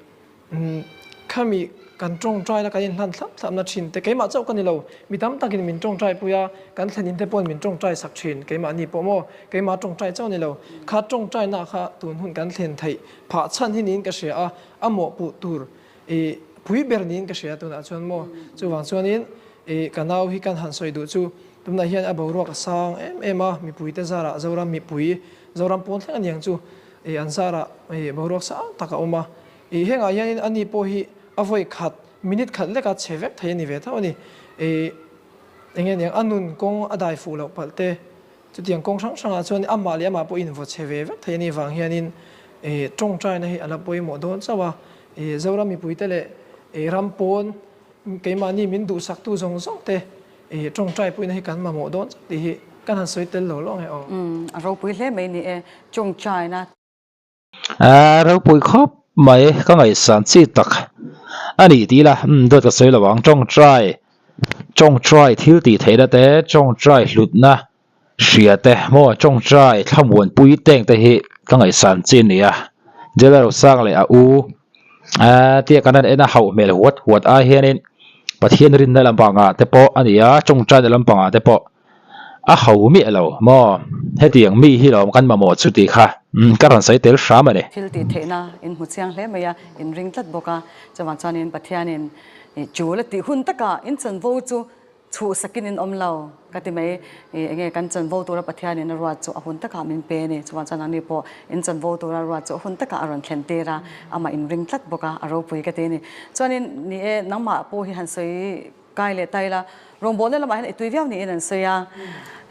khami kan tawngtaina kan inhlan thlap thlapna thin te keimah chauh ka ni lo, mi tam takin min tawngtai pui a, kan thlenin te pawhin min tawngtai sak thin, keimahni pawh maw keimah tawngtai chauh ni lo, kha tawngtaina kha tun hun kan thlen theih phah chhan hi niin ka hria a, a mawhpuh tur i pui ber niin ka hria tunah chuan maw, chuvang chuanin i ka nau hi kan han sawi duh chu tunah hian a boruak a sang em em a, mipuite zarah Zoram mipui, Zoram pawn thleng aniang chu i an zarah i boruak sang tak a awm a, i hengah hianin ani pawh hi. a vawi khat, minute khat leka chhe vek thei a ni ve tho a ni. Ih, eng nge niang, a nun kawng a dai fuh loh palh te, chutiang kawng hrang hrangah chuan amah leh amah pawh invaw chhe ve vek thei a nih vang hianin ih tawngtaina hi a la pawimawh dawn chauh a. Ih, Zoram mipuite leh ih ram pawn keimahni min duhsaktu zawng zawng te ih tawngtai puina hi kan mamawh dawn chauh tih hi kan han sawi tel lo lo ang e aw. Umm, a ropui hle mai ni e, tawngtaina. A ropui khawp mai, ka ngaihsan chi tak a ni tih ila, umm dawt ka sawi lo ang, tawngtai, tawngtai thil tih theihna te, tawngtai hlutna hria te maw tawngtai thlamuanpui teng te hi ka ngaihsan chi a ni a, Jela Rosang leh a u aa tia kan han en a hauh hmel huat huat ai hianin Pathian rinna lampangah te pawh a ni a, tawngtaina lampangah te pawh. A ho miah lo maw? Hetiang mi hi lawm kan mamawh chu tih kha ka rawn sawi tel hram a ni. Thil tih theihna in hmu chiang hle mai a, in ring tlat bawk a. Chuvang chuanin Pathianin chul a tih hun takah in chanvo chu chhuhsakin in awm lo ka ti mai. Enge kan chanvo tura Pathianin a ruat chu a hun takah min pe a ni. Chuvang chuan nangni pawh in chanvo tura ruat chu a hun takah a rawn thlen tir a, amah in ring tlat bawk a, a ropui ka ti a ni. Chuanin ni e, nangmah pawh hi han sawi Kai leh tai la, rawngbawlna lamah hian i tui viau niin an sawi a,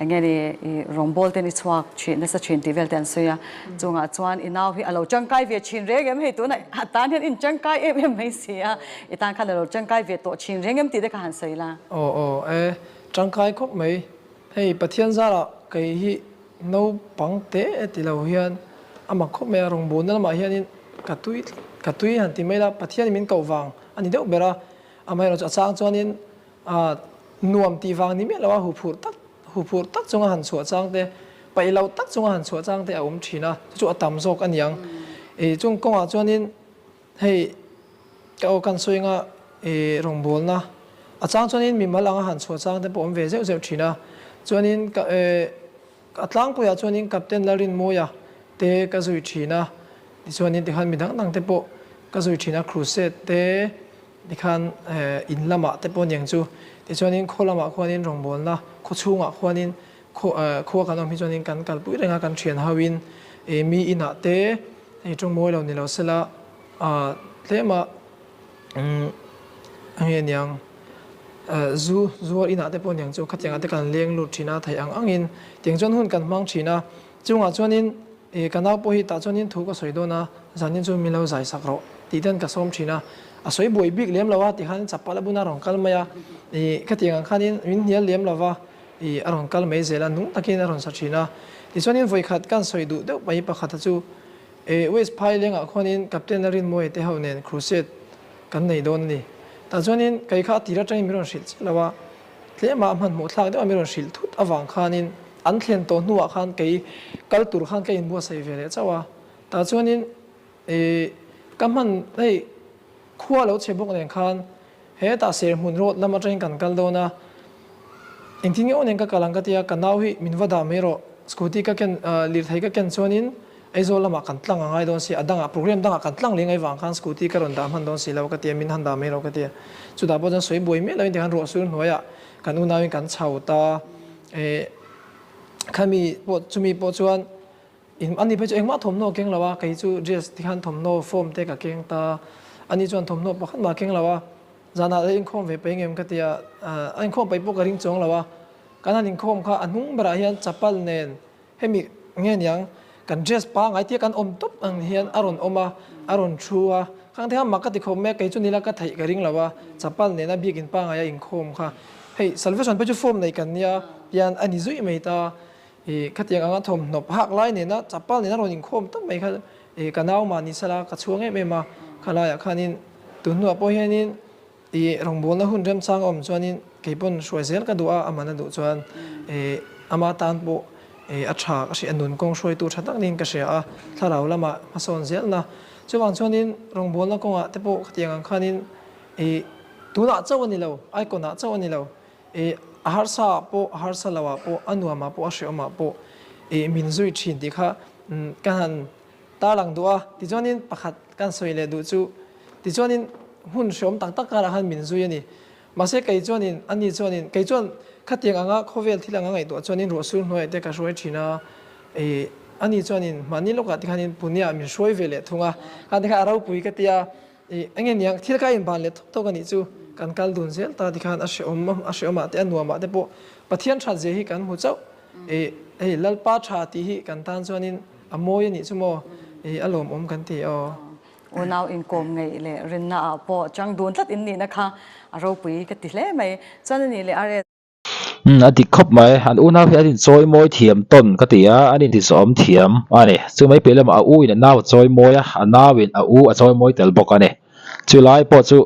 enge ni i rawngbawlte in i chhuak thin nasa thin tih vel te an sawi a, chungah chuan i nau hi a lo tangkai ve thin reng em hei tunah a tan hian in tangkai em em mai si a, i tan khan a lo tangkai ve tawh thin reng em tih te kha han sawi la. Aw aw e, tangkai khawp mai, hei Pathian zarah kei hi naupang te e ti lo hian a mak khawp mai a, rawngbawlna lamah hianin ka tui ka tui han ti mai la, Pathianin min koh vang a ni deuh ber a, Amaherawhchu a chang chuanin nuam tih vang ni miah lo a huphurh tak huphurh tak chunga han chhuah chang te, paih loh tak chunga han chhuah chang te a awm thin a, chu chu a tam zawk a niang. Ih chung kawngah chuanin hei ka aw kan sawi anga ih rawngbawlna a chang chuanin mimal anga han chhuah chang te pawh a awm ve zeuh zeuh thin a, chuanin ka eh A tlangpuiah chuanin Captain Lalrinmawia te ka zui thin a, tichuanin tikhan mi dang dang te pawh ka zui thin a, Crusade te tikhan in lamah te pawh aniang chu, tichuanin khaw lamah khuanin rawngbawlna khaw chhungah khuanin khua kan awm hi chuanin kan kalpui reng a, kan thian hoin mi inah te hei tawngmawi lo ni lo sela tlema Umm a nge niang zu zuar inah te pawh niang chu khatiangah te kan leng lut thin a theih ang angin tiang chuan hun kan hmang thin a chungah chuanin ih ka nau pawh hi tah chuanin thu ka sawi dawn a zanin chu min lo zai sak rawh tih ten ka sawm thin a a sawi buai bik lem lo a tikhan chapal a buna rawn kal mai a ih khatiang ang khanin min hnial lem lo va ih a rawn kal mai zel a nung takin a rawn sa thin a tichuanin vawikhat kan sawi duh deuh mai pakhat a chu E West Phailengah khuanin Captain Lalrinmawia te ho nen crusade kan nei dawn a ni. Tah chuanin kei kha a tir atangin min rawn hrilh chiah lo a, tlema hmanhmawh thlak deuha min rawn hrilh thut avang khanin an thlen tawh hnuah khan kei kal tur khan ka inbuatsaih ve leh chauh a. Tah chuanin e ka hman hei khua lo chhe bawk nen khan Hetah serhmun road lam atangin kan kal dawn a, engtin nge aw nen ka kal ang ka ti a, ka nau hi min va dah mai rawh, scooty ka ken lirthei ka ken chuanin Aizawl lamah kan tlang a ngai dawn si, a dangah program dangah kan tlang leh ngai vang khan scooty ka rawn dah hman dawn si lo ka ti a, min han dah mai rawh ka ti a, chutah pawh chuan sawi buai miah loin tikhan ruah sur hnuaiah kan unauin kan chho ta, eh khami pawh chumi pawh chuan In ani phei chu engmah thawmhnaw a keng lo a, kei chu dress ti khan thawmhnaw form te ka keng ta, ani chuan thawmhnaw pakhat mah a keng lo a, zanah la inkhawm ve paih ngem ka ti a, a inkhawm paih pawh ka ring chuang lo a, kan han inkhawm kha a hnung berah hian chapal nen hemi nge niang kan dress pangai tia kan awm tawp ang hian a rawn awm a, a rawn thu a, khang te kha mak ka ti khawp mai a, kei chu nila ka theih ka ring lo a, chapal nena biakin pangai a inkhawm kha hei salvation phei chu form nei kan nia tian a ni zuih mai ta. Ih, khatiang anga thawmhnaw hak lai nena chapal nena rawn inkhawm tak mai kha ih ka nau mah ni sela ka chhuang em em a, khalaiah khanin tun hnuah pawh hianin ih rawngbawlna hun remchang a awm chuanin kei pawn hruai zel ka duh a, aman a duh chuan ih ama tan pawh ih a tha ka hria, nun kawng hruaitu tha tak niin ka hria a, thlarau lamah hmasawn zelna. Chuvang chuanin rawngbawlna kawngah te pawh khatiang ang khanin ih tunah chauh a ni lo, icon ah chauh a ni lo, I a harsa ah pawh, a harsa lo ah pawh, a nuam ah pawh, a hreawm ah pawh i min zui thin tih kha ka han tarlang duh a. Tichuanin pakhat kan sawi leh duh chu, tichuanin hmun hreawm tak tak karah khan min zui a ni. Mahse kei chuanin, ani chuanin, kei chuan khatiang anga khawvel thil anga ngaihtuah chuanin ruahsur hnuaiah te ka hruai thin a, i ani chuanin mahni lawkah te khanin Pune ah min hruai ve leh thung a, khante kha a ropui ka ti a. Ih, enge niang, thil ka inban leh tawk tawk a nih chu, kan kal dun zel ta tikhan a hrehawm a hrehawmah te a nuamah te pawh Pathian that zia hi kan hmu chauh. Ih, hei Lalpa tha tih hi kan tan chuanin a mawi a nih chu maw, ih a lawmawm kan ti aw. Unau inkawm ngeih leh rinna ah pawh chang dun tlat in nihna kha a ropui ka ti hle mai. Chuan a nih leh RS. Umm a dik khawp mai, an unau hi an inchawi mawi thiam tawn ka ti a, an intizawm thiam a ni. Chu mai piah lamah a u in a nau a chawi mawi a, a nau in a u a chawi mawi tel bawk a ni. Chu lai pawh chu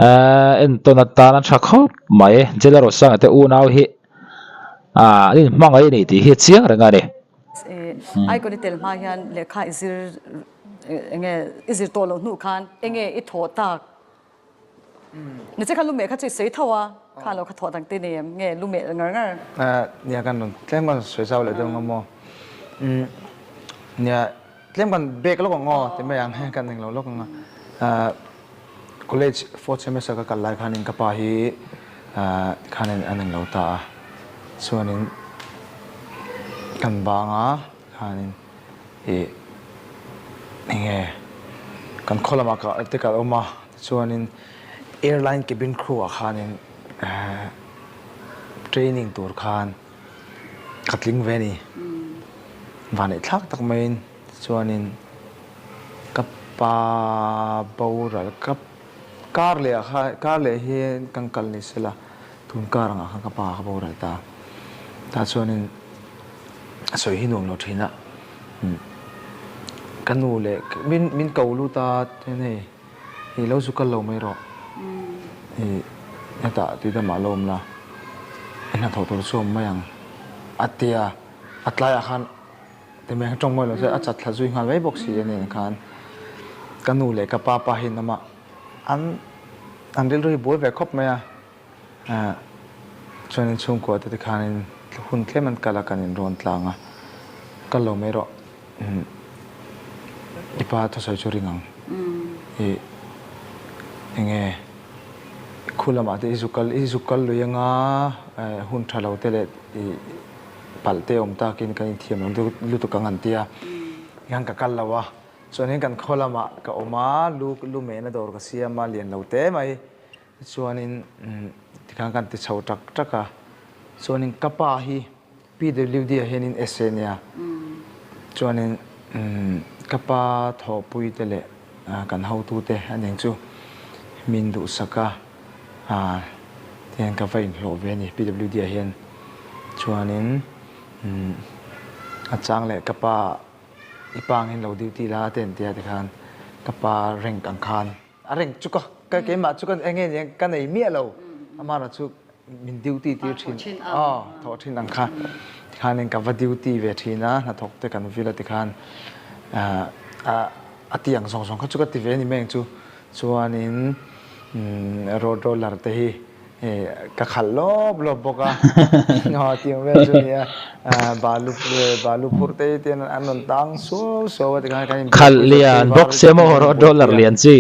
ehh entawn atan a tha khawp mai, Jela Rosanga te unau hi ah an inhmangaih a ni tih hi a chiang reng a ni. Icon i tel hma hian lehkha i zir enge i zir tawh loh hnuh khan enge i thawh tak Ni che kha lumeh kha chu i sawi tho a, kha lo kha thawh dang te nei em nge lumeh ngar ngar? Nia kan rawn tlem kan sawi zau leh deuh ang maw? Nia tlem kan bek lawk ang aw ti mai ang kan englo lawk ang a. College fourth semester ka kal lai khanin ka pa hi tikhanin an englo ta a, chuanin kan bang a khanin. Ih enge kan khaw lamah ka te kal awm a tichuanin airline cabin crew ah khanin training tur khan ka tling ve a ni vanneih thlak tak maiin tichuanin ka pa boral ka kar leh ah khan kar leh hi kan kal ni sela tun kar angah khan ka pa ka boral ta tah chuanin. A sawi hi nuam lo thin a, ka nu leh min min ko lut a chuan hei i lo zu kal lo mai rawh i hetah tui damah lo awm la i hnathawh tur chu awm mai ang a ti a, a tlaiah khan ti mai tawng mawi lo se a chat thla zui nghal mai bawk si a nen khan ka nu leh ka pa pa hi an awm a, an an rilru hi buai ve khawp mai a. Chuanin chhungkua te tikhanin hun tlem an kal a, kan inrawn tlang a, kal lo mai rawh i pa thusawi chu ring ang i enge khu lamah te i zu kal i zu kal lui anga hun tha lo te leh i palh te awm takin kan inthiam lo lutuk ang an ti a, tikhan ka kal lo a, chuanin kan khaw lamah ka awm a, lu lu mehna dawr ka siam a lian lo te mai. Chuanin tikhan kan ti chho tak tak a, chuanin ka pa hi PWD ah hianin SA a nia, chuanin ka pa thawhpui te leh kan hotu te a ning chu min duhsak a, tihian ka va inhlawh ve a ni PWD ah hian, chuanin a chang leh ka pa i pa angin lo duty la te an tia tikhan ka pa rank ang khan. A reng chu ka ka keimah chu ka enge nia ka nei miah lo amara chu min duty tir thin aw thawh thin ang kha tikhanin ka va duty ve thin a hnathawk te kan vil a tikhan a ti ang zawng zawng kha chu ka ti ve a ni mai ang chu chuanin road roller te hi Ka khalh lawp lawp bawk a, aw tiang vel chu nia, balu balu phurh te hi tian an rawn tang suau suau a tikhan kan inbuaipui Khalh lian bawk se maw road roller lian chi.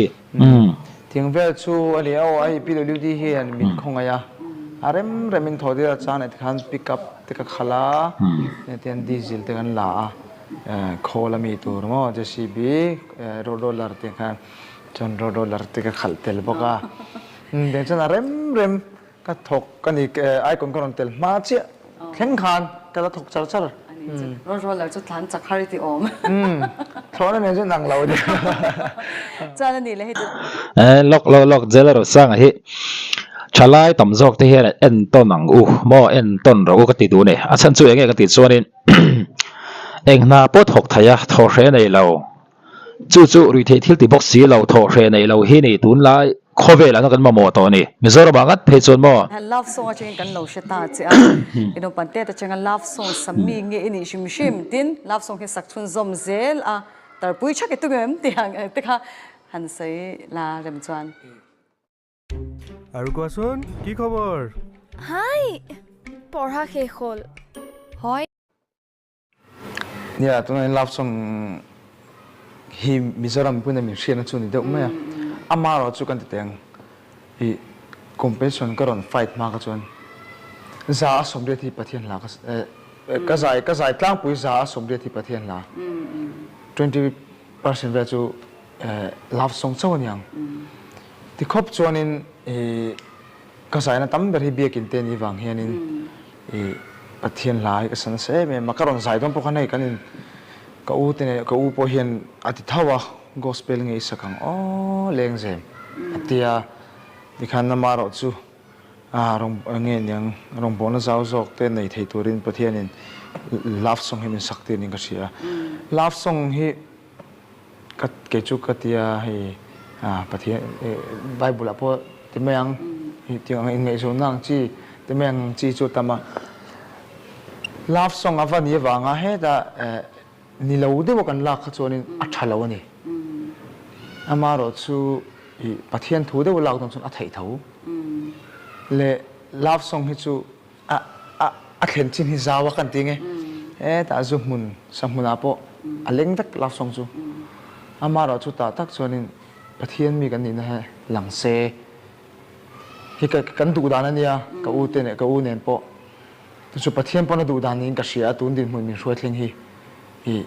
Tiang vel chu a ni a, aw hei PWD hian min khawngaih a, a rem rem in thaw deuh a chang leh tikhan pick up te ka khalh a, tian diesel te kan la a, khawl a mi tur maw JCB road roller tiang khan chuan road roller te ka khalh tel bawk a. Deng chuan a rem rem ka thawk ka ni icon ka rawn tel hma chiah thleng khan ka la thawk char char. Road roller chu tlan chak har i ti awm. Thlawhna nen chuan ang lo nia. Chuan a nih leh hei chu. Lawk lawk lawk Jela Rosanga hi thalai tam zawk te hian entawn ang u maw entawn rawh u ka ti duh a ni. A chhan chu enge ka tih chuanin eng hna pawh thawk thei a thaw hreh nei lo. Chu chu ruihtheih thil ti bawk si lo, thawh hreh nei lo hi ni tunlai khawvel anga kan mamawh tawh a ni. Mizoram ah ngat phei chuan maw? Love song atangin kan lo hre ta che a, i naupang tet atanga love song sa mi nge i nih hrim hrim tin love song hi sak chhunzawm zel a tarpui thak i tum em tih ang te kha han sawi la rem chuan. আৰু কোৱাচোন কি খবৰ? হাই পঢ়া শেষ হ'ল। হয়। Nia, tunah hian love song hi Mizoram pawhin a min hriatna chu a ni deuh mai a. Ama erawh chu kan ti teh ang, ih competition ka rawn fight hma kha chuan za a 80 hi Pathian hla ka ka zai ka zai tlangpui za a 80 hi Pathian hla 20 percent vel chu. Love song chauh a niang. Ti khawp chuanin i ka zaina tam ber hi biakin te ni vang hianin i Pathian hla hi ka sa nasa em em a. Ka rawn zai dawn pawh khan hei kan in ka u te nen ka u pawh hian a ti tho a, gospel nge i sak ang aw lengzem a tia tikhan amaherawhchu a rawng nge niang rawngbawlna zau zawk te nei thei turin Pathianin love song hi min sak tir niin ka hria a. Love song hi Ka kei chu ka tia hei Pathian Bible ah pawh ti mai ang hi tiang ang inngaihzawnna ang chi ti mai ang chi chu a tam a. Love song a va ni avanga hetah ni lo deuha kan lak kha chuanin a tha lo a ni. Amaherawhchu ih Pathian thu deuha lak dawn chuan a theih tho. Leh love song hi chu A a a thlen chin hi zau a kan ti nge. Hetah zu hmun sa hmunah pawh a leng vek love song chu. Amaherawh chu tah tak chuanin Pathian mi kan nihna hi lang se. Hi ka kan duh dan a nia ka u te leh ka u nen pawh. Chu chu Pathian pawn a duh dan niin ka hria a tun dinhmun min hruai thleng hi. Ih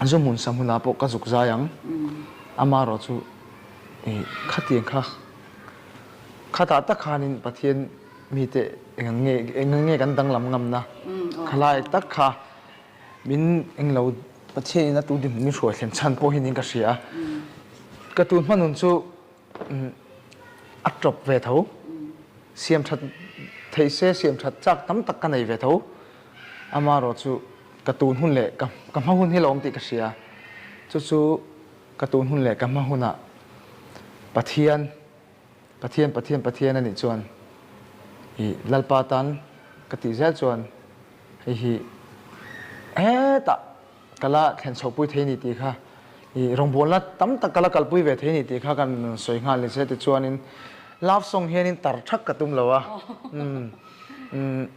zu hmun sa hmunah pawh ka zuk zai ang. Amaherawh chu ih khatiang kha khatah tak khanin Pathian Mite eng nge eng nge kan danglam ngamna khalai tak kha min eng lo Pathian in a tu din min hruai thlen chhan pawh hian in ka hria a. Ka tun hma nun chu a tawp ve tho. Siam that theih se siam that chak tam tak ka nei ve tho. Amaherawh chu ka tun hun leh ka ka hma hun hi la awm tih ka hria. Chu chu ka tun hun leh ka hma hunah Pathian Pathian Pathian Pathian a nih chuan i Lalpa tan ka tih zel chuan hei hi hetah ka la thlen chhohpui thei ni tih kha i rawngbawlna tam tak ka la kalpui ve thei ni tih kha kan sawi nghal ni se tichuanin love song hianin tar thak ka tum lo a umm umm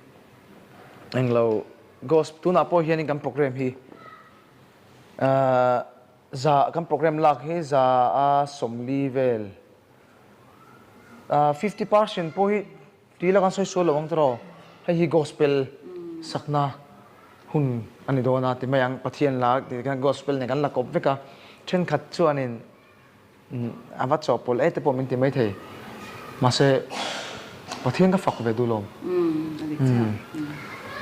englo gospel tunah pawh hianin kan programme hi ahh Za kan program lak hi za a 40 vel 50% pawh hi tui la kan sawi sual lo ang tiraw hei hi gospel sakna hun a ni dawn a ti mai ang Pathian la ti khan gospel nen kan la kawp vek a thenkhat chuanin a va chawhpawlh e te pawh min ti mai thei mahse Pathian ka fak ve duh lawm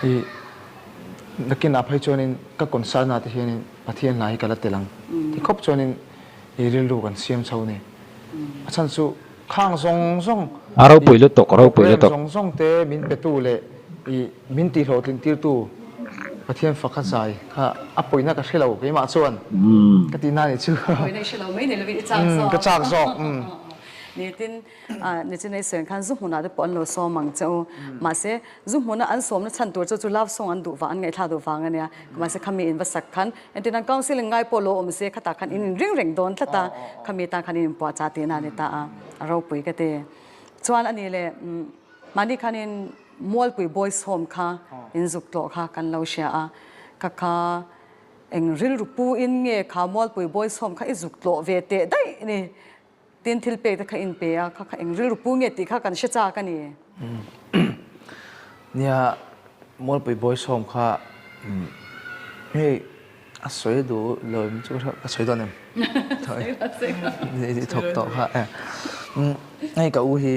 i nakinah phei chuanin ka concert na te hianin Pathian hna hi ka la tel ang ti khawp chuanin i rilru kan siam chho a ni. A chhan chu khang zawng zawng A ropui lutuk, a ropui program lutuk. zawng zawng te min petu leh i min tihhlawhtlin tirtu Pathian fak a zai kha a pawina ka hre lo keimah chuan ka tihna a nih chu. Pawina i hre lo mai ni lovin i chak zawk. Ka chak zawk. Nitin Nichin ei sawi khan zu hmunah te pawh an lo sawm ang che u. Mahse, zu hmuna an sawmna chhan tur chu chu love song an duh vang, an ngaihthlak duh vang a nia. Mahse, khami in va sak khan entirnan counselling ngai pawh lo awm se khatah khan in inring reng dawn tlat a, khami tan khan in inpuahchah tihna a ni ta a, a ropui ka ti. Chuan a nih leh mahni khanin Mualpui Boys Home kha in zuk tlawh kha kan lo hria a, ka kha eng rilru pu in nge kha Mualpui Boys Home kha i zuk tlawh ve teh daih ni. Tin thil pek te kha in pe a, kha kha eng rilru pu nge tih kha kan hre chak a ni. Nia, Mualpui Bawisawm kha hei a sawi duh lo em chu ka sawi dawn em? I thawk tawh kha e. Hei ka u hi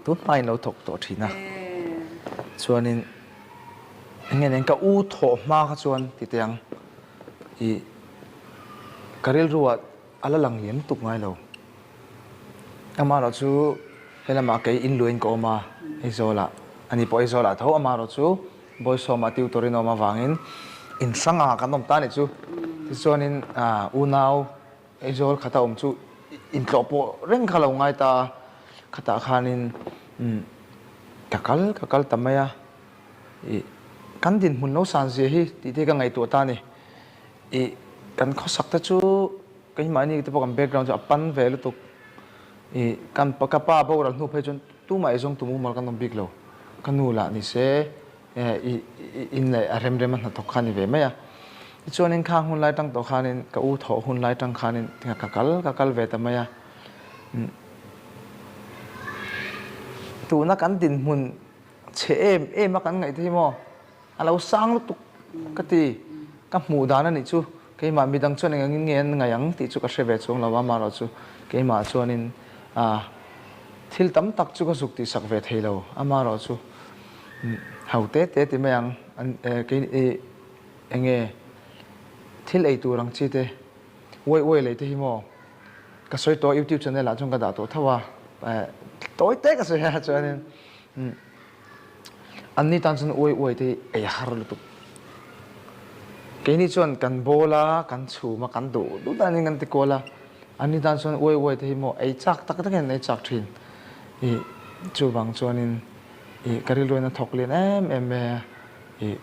tun hmain lo thawk tawh thin a, chuanin eng nge nen ka u thawh hma kha chuan ti teh ang i ka rilruah A la lang lian lutuk ngai lo. Amaherawh chu helamah kei inluain ka awm a, Aizawlah, ani pawh Aizawlah tho, amaherawh chu Bawisawma tutor in awm avangin in hrangah kan awm ta a nih chu. Tichuanin unau Aizawl khata awm chu intlawh pawh reng kha lo ngai ta a, khatah khanin ka kal ka kal ta mai a, ih kan dinhmun lo san zia hi tih te hi ka ngaihtuah ta a ni. Ih, kan khawsak te chu keimahni te pawh kan background chu a pan ve lutuk. Ih, kan ka pa boral hnu phei chuan tumah ei zawng tum umal kan awm bik lo. Ka nu lah ni se ih in leh a rem rem a hnathawk kha a ni ve mai a. Tichuanin khang hun lai tang tawh khanin ka u thawh hun lai tang khanin ka kal ka kal ve ta mai a. Tuna kan dinhmun chhe em em a kan ngaih te hi maw? A lo sang lutuk ka ti, ka hmuh dan a nih chu. Keimah midang chuan eng angin nge an ngaih ang tih chu ka hre ve chuang lo a, amaherawhchu keimah chuanin thil tam tak chu ka zuk tihsak ve thei lo, amaherawhchu ho te te ti mai ang, kei eng nge thil ei tur ang chi te uai uai lei te hi maw ka sawi tawh a youtube channel ah chuan ka dah tawh tho a, tawi te ka sawi a chuanin. Anni tan chuan uai uai te hi ei har lutuk. Keini chuan kan bawl a, kan chhum a, kan duh duh danin kan ti kual a. Anni tan chuan uai uai te hi maw ei chak tak takin an ei chak thin. Ih chuvang chuanin ih ka rilruin a thawk lian em em mai a. Ih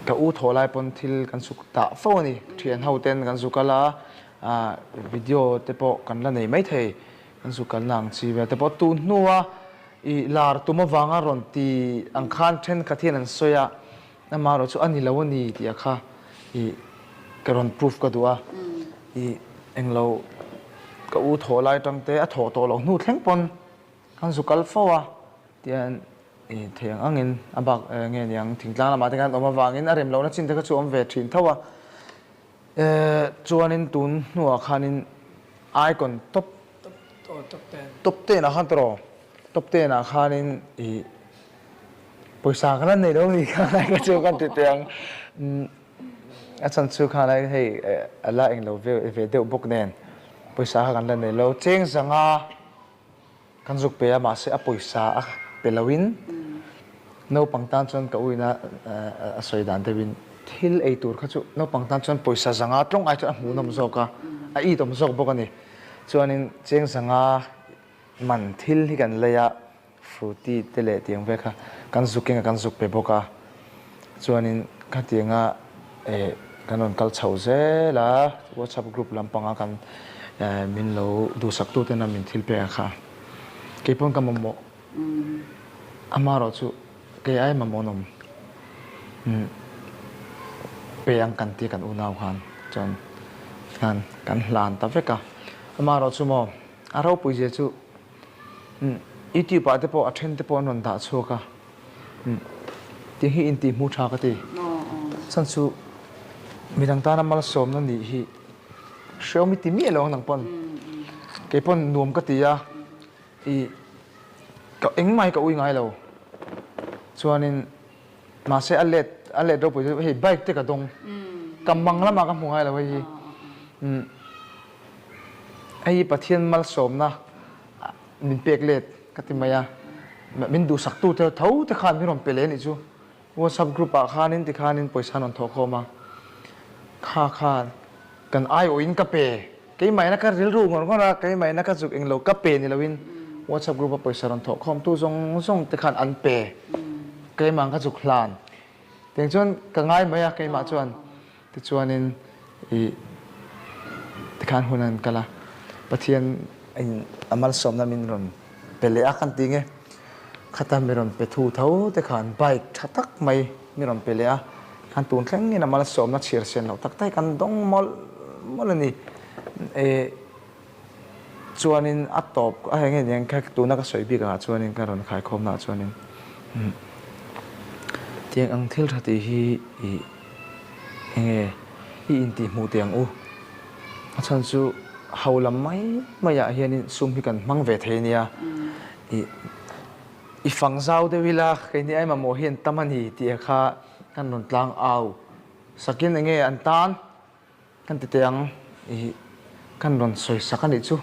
ka u thawh lai pawn thil kan suk tah fo a ni. Thian ho ten kan zu kal a, ah video te pawh kan la nei maithei. Kan zu kalna ang chi vel te pawh tun hnua i lar tum avanga rawn ti ang khan thenkhat hian an sawi a, amaherawh chu a ni lo a ni tih a kha i ka rawn proof ka duh a, i englo ka u thawh lai atang te a thawh tawh loh hnu thleng pawn kan zu kal fo a tihian i thei ang angin a bak nge niang thingtlang lamah te khan awm avangin a rem lohna chin te kha chu awm ve thin tho a. Chuanin tun hnuah khanin icon top top ten ah khan tawh top ten ah khanin ih pawisa ka la nei lo ni kha lai ka chu kan ti teh ang a chhan chu kha lai hei a la englo ve deuh bawk nen pawisa kha kan la nei lo cheng zanga. Kan zuk pe a, mahse a pawisa a pe loin naupang tan chuan ka uina a sawi dan deuhin thil ei tur kha chu naupang tan chuan pawisa zanga tlawng ai chuan a hmuhnawm zawk a, a itawm zawk bawk a ni. Chuanin cheng zanga man thil hi kan lei a, fruity te leh tiang vel kha kan zuk eng a kan zuk pe bawk a. Chuanin khatianga eh kan rawn kal chho zel a, WhatsApp group lampanga kan eh min lo duhsak tu tena min thil pek a kha. Kei pawn ka mamawh. Amaherawh chu kei ai mamawh an awm. Umm pe ang kan tia kan unau khan chuan khan kan hlan ta vek a. Amaherawh chu maw a ropui zia chu umm YouTube ah te pawh a then te pawh an rawn dah chhuak a. Tih hi intih hmuh tha ka ti. Chhan chu midang tana malsawmna nih hi hreawm i ti miah lo ang nang pawn. Kei pawn nuam ka ti a, i ka engmah hi ka ui ngai lo. Chuanin mahse a let a let ropui chu hei bike te ka dawng. Ka mang lamah ka hmu ngai lo hei hi. Hei hi Pathian malsawmna min pek let ka ti mai a, min duhsak tu te tho te khan min rawn pe leh anih chu, WhatsApp group ah khanin tikhanin pawisa an rawn thawh khawm a, kha khan kan aiawhin ka pe, keimahina ka rilru ngawr ngawr a, keimahina ka zuk englo ka pe ni loin WhatsApp group a pawisa rawn thawh khawm tu zawng zawng te khan an pe, keimah ka zuk hlan, tiang chuan ka ngai mai a keimah chuan. Tichuanin i tikhan hun an kal a, Pathian in a malsawmna min rawn pe leh a kan ti nge, khata mi rawn pe thu tho te khan bike tha tak mai mi rawn pe leh a, khan tun thlengin a malsawmna chhiar sen loh tak tak hi kan dawng mawlh mawlh a ni. E Chuanin a tawp a hei nge niang kha tuna ka sawi bik ah chuanin ka rawn khaikhawm na ah chuanin tiang ang thil tha tih hi ih enge i intih hmuh teh ang u a chhan chu ho lam mai mai ah hianin sum hi kan hmang ve thei ania ih i fang zau deuh ila keini ai mamawh hi an tam a ni tih kha kan rawn tlang au sakin enge an tan. Kan ti teh ang i kan rawn sawi sak a nih chu.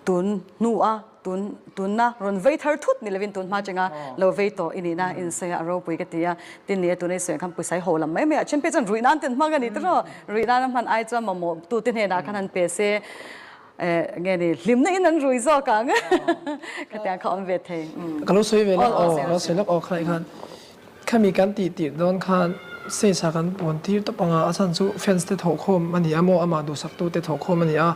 Tun hnu a tun tunna rawn vei thar thut ni lovin tun hma chenga lo vei tawh i nihna insawi a a ropui ka ti a. Tin ni e tuna i sawi ang khan pawisa hi ho lam mai mai a then phei chuan ruih nan ten hmang a ni tiraw. Ruih nan a hman ai chuan mamawh tute hnenah khan han pe se nge ni hlimna in an rui zawk ang khatiang kha awm ve thei. Ka lo sawi ve lawk aw, ka lo sawi lawk aw khalai khan. Khami kan tih tirh dawn khan stage-ah kan puan tir tawp ang a, a chhan chu fans te thawhkhawm a ni a maw, amah duhsaktu te thawhkhawm a ni a,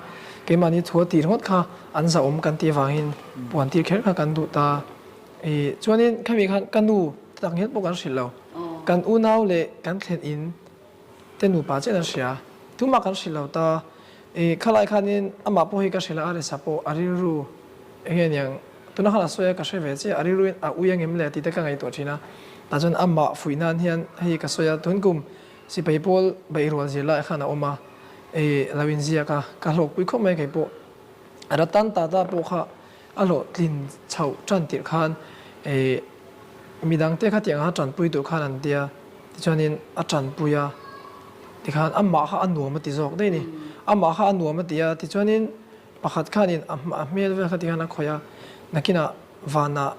keimahni thu a tir ngawt kha an zahawm kan tih avangin puan tir kher kha kan duh ta. Ih, chuanin khami khan ka nu tak ngial pawh kan hrilh lo, kan unau leh kan thlen in te nupa chiah an hria, tumah kan hrilh lo ta. Ih, khalai khanin amah pawh hi ka hrilh a, a risa pawh a rilru eng nge niang, Tuna khan a sawi a, ka hre ve chiah, a rilruin a ui angem le tih te ka ngaihtuah thin a. Tah chuan amah fuih nan hian hei ka sawi a, tun kum. Sipai pawl beihrual zir lai khan a awm a, e lo inziak a, ka hlawkpui khawp mai kei pawh. Ratan Tata pawh kha a hlawhtlin chhoh tan tirh khan e midangte kha tiang a tanpui tur khan an tia, tichuanin a tanpui a, tikhan amah kha a nuam a ti zawk daih a ni. Amah kha a nuam a ti a, tichuanin pakhat khanin a hmel vel kha tikhan a khawih a, nakinah vanah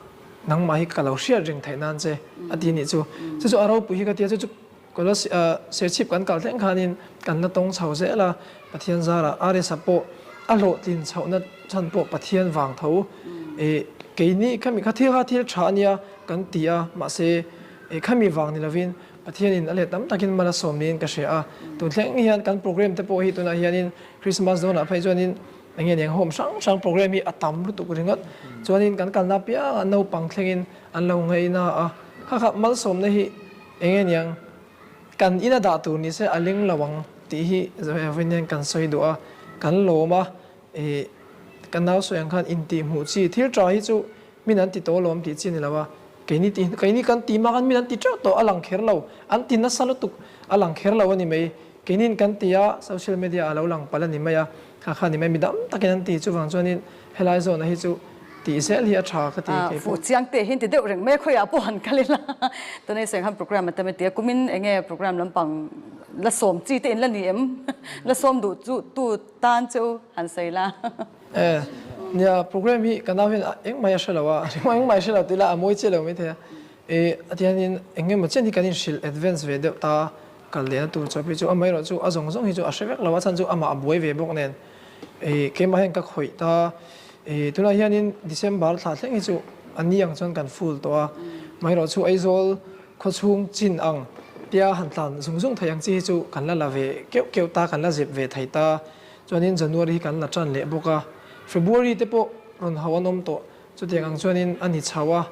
nangmah hi ka lo hriat reng theih nan che a ti nih chu. Chu chu a ropui hi ka ti a, chu chu Kolas Serchhip kan kal thleng khanin kan la tawng chho zel a, Pathian zarah RS-a pawh a hlawhtlin chhohna chhan pawh Pathian vang tho. Ih keini khami kha thil kha thil tha a nia kan ti a, mahse ih khami vang ni lovin Pathianin a let tam takin mal a sawm niin ka hria a. Tun thleng hian kan program te pawh hi tunah hianin Christmas dawnah phei chuanin eng nge niang home hrang hrang program hi a tam lutuk ringawt. Chuanin kan kalna apiangah naupang thlengin an lo ngaina a, kha kha malsawmna hi Eng nge niang, kan ina dah tur ni se a ling lo ang tih hi vawiin hian kan sawi duh a, kan lawm a, ih ka nau sawi ang khan intih hmuh chi thil tha hi chu min an ti tawh lawm tih chi a ni lo a, keini tih keini kan tih hma khan min an ti teuh tawh a lang kher lo, an ti nasa lutuk a lang kher lo a ni mai, keiniin kan ti a social media ah a lo lang palh a ni mai a, kha kha a ni mai mi dam takin an ti chuvang chuanin Helai zawhna hi chu tih zel hi a tha ka ti kei pawh. Fuh chiang teh hian ti deuh reng mai khawiah pawh han kal ila tunei seng khan program a tam e tia kumin enge program lampang la sawm chi te in la ni em la sawm duh chu tu tan che u han sawi la. E nia program hi ka nau hian engmah hi a hre lo a engmah hi hre lo tih ila a mawi chiah lo maithei a e a ti hianin engemaw chen hi kan inhrilh advance ve deuh ta kal lehna tur chawp hi chu amaherawh chu a zawng zawng hi chu a hre vek lo a chhan chu amah a buai ve bawk nen. Ih keimah hian ka khawih ta, ih tunah hianin December thla thleng hi chu a ni ang chuan kan full tawh a, amaherawh chu Aizawl khawchhung chin ang tia han tlan zung zung thei ang chi hi chu kan la la ve keuh keuh ta, kan la zep ve thei ta, chuanin January hi kan la tan leh bawk a, February te pawh rawn ho an awm tawh, chutiang ang chuanin a ni chho a,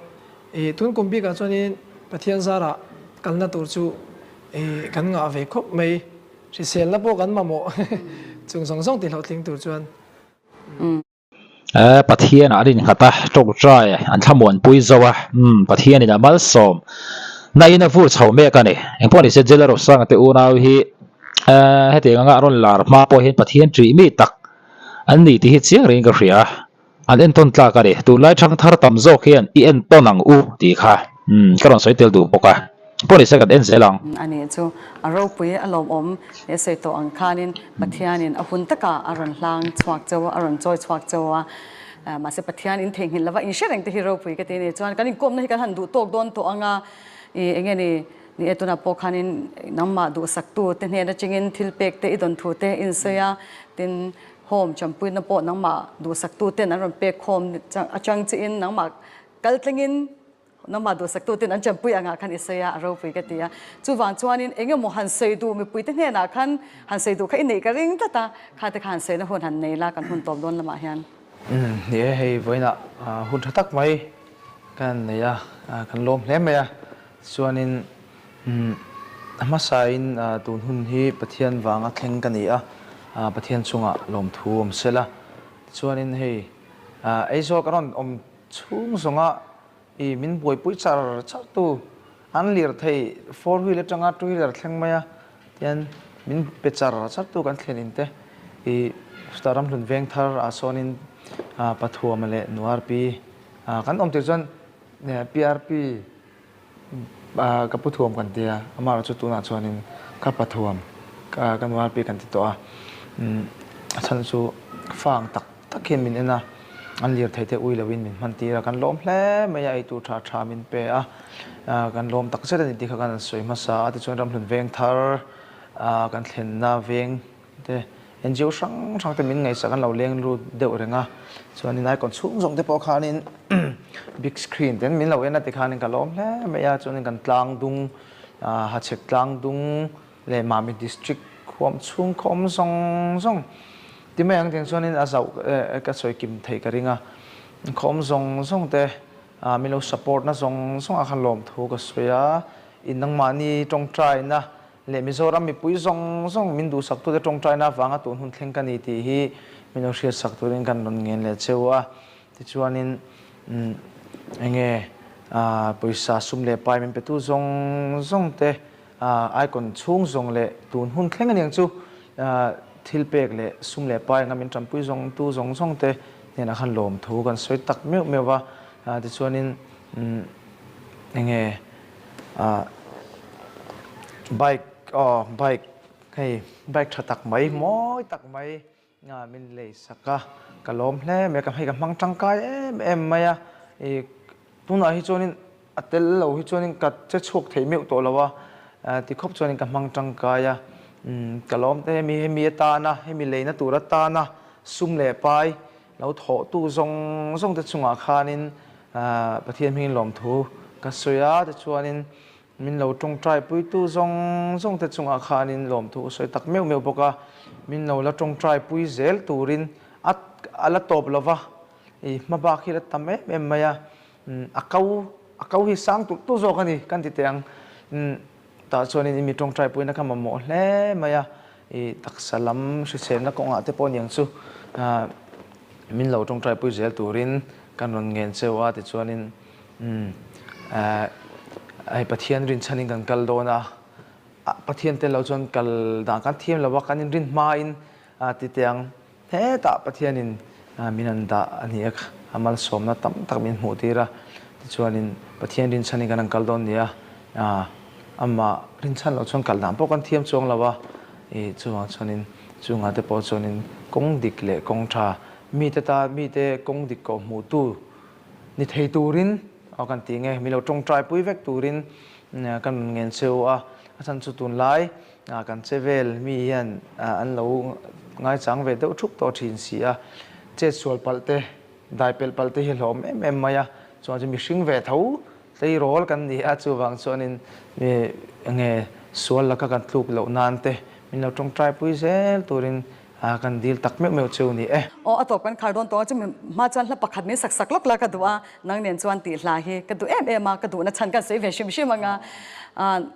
ih tun kum bikah chuanin Pathian zarah kalna tur chu ih kan ngah ve khawp mai. Hriselna pawh kan mamawh chung zawng zawng tihhlawhtling tur chuan. Eh, Pathian ah an innghat a, tawngtai an thlamuanpui zo a, umm, Pathianin a malsawm na in a vur chho mek a ni. Engpawh nise Jela Rosanga te unau hi eh hetiang anga a rawn lar hma pawh hian Pathian ṭih mi tak an ni tih hi chiang rengin ka hria a. An entawn tlak a ni. Tunlai thangthar tam zawk hian i entawn ang u tih kha ka rawn sawi tel duh bawk a. Pawh ni se kan en zel ang. A nih chu a ropui a lawmawm he sawi tawh ang khanin Pathianin a hun takah a rawn hlang chhuak cheu a, a rawn chawi chhuak cheu a. Mahse Pathian in theihnghilh lova in hre reng te hi ropui ka ti a ni. Chuan kan inkawmna hi kan han duh tawk dawn tawh ang a, i enge ni ni e tunah pawh khanin nangmah duhsaktu te hnen atangin thil pek te i dawn thu te in sawi a, tin Home champuina pawh nangmah duhsaktuten an rawn pek khawm atang chiin nangmah kal tlengin nangmah duhsaktuten an champui angah khan i sawi a, a ropui ka ti a. Chuvang chuanin eng emaw han sawi duh mipuite hnenah khan han sawi duh kha i neih ka ring tlat a, kha te kha han sawina hun han nei la kan hun tawp dawn lamah hian. Ni e, hei vawiinah hun tha tak mai kan nei a, kan lawm hle mai a, chuanin A hmasain tun hun hi Pathian vanga thleng ka ni a, Pathian chungah lawmthu awm se la. Tichuanin hei Aizawl ka rawn awm chhung zawnga i min buaipui char char tu an lirthei four wheel atanga two wheeler thleng mai a, tian min pe char char tu kan thlen in te i chutah Ramhlun Vengthar ah sawnin Pathuama leh Nuarpi kan awm tir chuan PRP Ka pu thuam kan ti a, amah erawh chu tunah chuanin ka pa thuam ka nu RP kan ti tawh a, a chhan chu fang tak tak hian min en a, an lirthei te ui loin min hman tir a, kan lawm hle mai a, eitur tha tha min pe a, kan lawm tak zet a ni tih kha kan han sawi hmasa a, tichuan Ramhlun veng thar kan thlenna veng te NGO hrang hrang te min ngaihsak an lo leng lut deuh reng a, chuanin icon chhung zawng te pawh khanin big screen ten min lo en a tikhanin ka lawm hle mai a, chuanin kan tlang dung Hachhek tlang dung leh Mami district khuam chhung khaw awm zawng zawng ti mai ang tiang chuanin a zauh ka sawi kim theih ka ring a, khaw awm zawng zawng te min lo support na zawng zawng ah khan lawmthu ka sawi a, in nangmahni tawngtaina Leh Mizoram mipui zawng zawng min duhsaktute tawngtaina avanga tun hun thleng ka ni tih hi min lo hriatsak turin kan rawn ngen leh cheu a. Tichuanin enge pawisa sum leh pai min petu zawng zawng te Icon chhung zawng leh tun hun thleng aniang chu thil pek leh sum leh pai anga min tanpui zawng tu zawng zawng te hnenah khan lawmthu kan sawi tak meuh meuh va. Tichuanin enge bike aw bike hei bike tha tak mai mawi tak mai min lei sak a, ka lawm hle mai a, hei ka hmang tangkai em em mai a, ih tunah hi chuanin a tel lo hi chuanin ka che chhuak thei meuh tawh lo a, tikhawp chuanin ka hmang tangkai a, ka lawm te hemi hemi atana hemi leina tur atana sum leh pai lo thawhtu zawng zawng te chungah khanin Pathian hmingin lawmthu ka sawi a, tichuanin Min lo tawngtaipuitu zawng zawng te chungah khanin lawmthu sawi tak meuh meuh bawk a, min lo la tawngtaipui zel turin a a la tawp lo va, i hmabak hi la tam em em mai a, a ko a ko hi sang tulh tulh zawk a ni kan ti teh ang, tah chuanin i mi tawngtaipuina kha mamawh hle mai a, i taksa lam hriselna kawngah te pawh aniang chu min lo tawngtaipui zel turin kan rawn ngen cheu a tichuanin Umm eh hei Pathian rinchhanin kan kal dawn a, Pathian tel lo chuan kal dan kan thiam lo a, kan inrin hmain ti teh ang. Hetah Pathianin min han dah a ni a, a malsawmna tam tak min hmuh tir a, tichuanin Pathian rinchhanin kan han kal dawn ni a, amah rinchhan loh chuan kal dan pawh kan thiam chuang lo a, ih chuvang chuanin chungah te pawh chuanin kawng dik leh kawng tha mite tan mite kawng dik kawh hmuhtu Ni thei turin aw kan ti nge, mi lo tawngtai pui vek turin kan rawn ngen cheu a, a chhan chu tunlai kan che vel mi hian an lo ngaichang ve deuh thup tawh thin si a, chet sual palh te, dai pelh palh te hi a hlawm em em mai a, chuan chu mihring ve tho tleirawl kan ni a, chuvang chuanin enge sual laka kan tluk loh nan te min lo tawngtai pui zel turin A kan dil tak meuh meuh cheu ni e. Aw a tawp kan khar dawn tawh a, chumi hma chuan hla pakhat min sak sak lawk la ka duh a, nang nen chuan tih hla hi ka duh em em a, ka duhna chhan kan sawi ve hrim hrim ang a.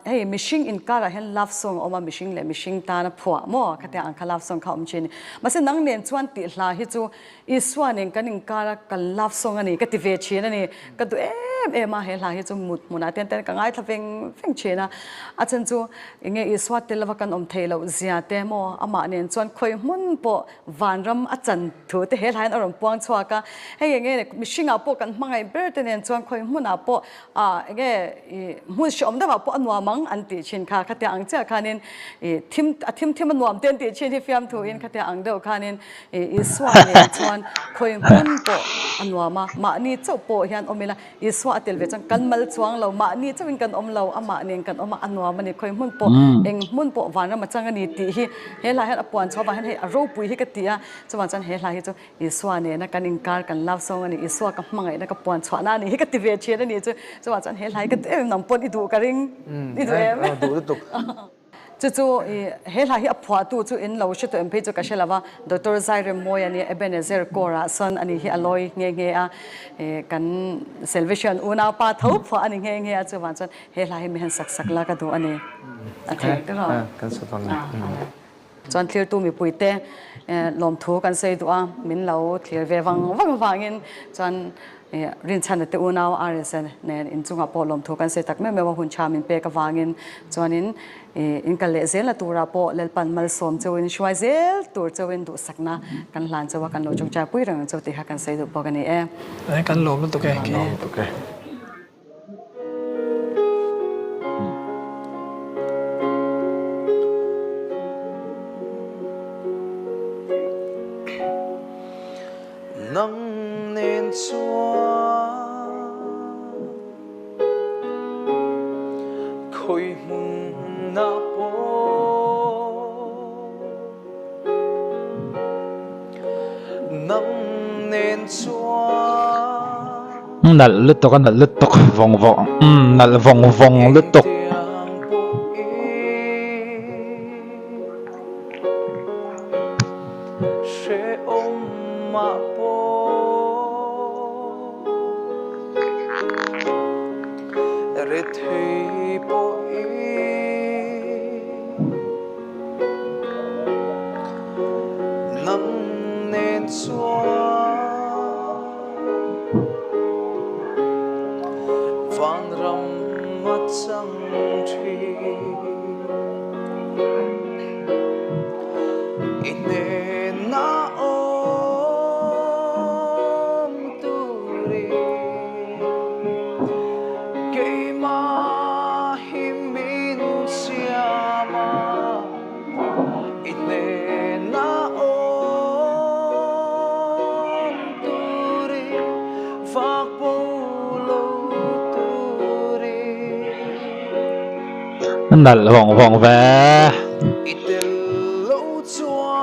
Hei mihring inkarah hian love song a awm a, mihring leh mihring tana phuah maw khatia ang kha love song kha a awm thin a ni. Mahse nang nen chuan tih hla hi chu Isua nen kan inkara kan love song a ni ka ti ve thin a ni. Ka duh em em a, he hla hi chu mut hmunah te hian ka ngaithla veng veng thin a. A chhan chu enge Isua tel lova kan awm theih loh zia te maw amah nen chuan khawi hmun pawh vanram a chan thu te he hla hian a rawn puang chhuak a. Hei enge mihringah pawh kan hmangaih ber te nen chuan khawi hmunah pawh ah enge ih hmun hreawm deuhah pawh a nuam ang an tih thin kha. Khatia ang chiah khanin ih thim a thim thim a nuam te an tih thin hi fiamthuin khatia ang deuh khanin Isua nen chuan khawi hmun pawh a nuam a, mahni chauh pawh hian awm ila, Isua a tel ve chuan kan mal chuang lo, mahni chauhin kan awm lo, amah nen kan awm a, a nuam a ni, khawi hmun pawh, eng hmun pawh vanram a chang a ni tih hi he hla hian a puan chhuah avang hian hei a ropui hi ka ti a, chuvang chuan he hla hi chu Isua nena kan inkar kan love song a ni, Isua ka hmangaihna ka puan chhuahna a ni hi ka ti ve thin a ni chu, chuvang chuan he hla hi ka duh em em, nang pawn i duh ka ring, i duh em? Duh lutuk. Chu chu i he hla hi a phuahtu chu in lo hre tawh em phei chu ka hre lo va, Doctor Zairemmawia a nia, Ebenezer Corps ah sawn a ni hi a lawi nghe nghe a, i kan Salvation unaupa tho phuah a ni nghe nghe a, chuvang chuan he hla hi mi han sak sak la ka duh a ni. A thei ber a. Kan sa dawn e. Chuan thlirtu mipuite lawmthu kan sawi duh a, min lo thlir ve vang vang avangin chuan Rinchhana te unau RSA nen inchungah pawh lawmthu kan sawi tak meuh meuh a, hun tha min pek avangin chuanin in kal leh zelna turah pawh Lalpan malsawm cheuhin hruai zel tur cheuhin duhsakna kan hlan cheu a, kan lo chungchai pui reng ang cheu tih kha kan sawi duh bawk a ni e. Kan lawm lutuk e. Kan lawm lutuk e. Nang nen chuan khawi hmunah pawh Nang nen chuan Nalh lutuk a nalh lutuk vawng vawng nalh vawng vawng lutuk. I hnena awm turin keimah hi min siam a, i hnena awm turin vak bo lo turin. Nalh vawng vawng ve. I tel lo chuan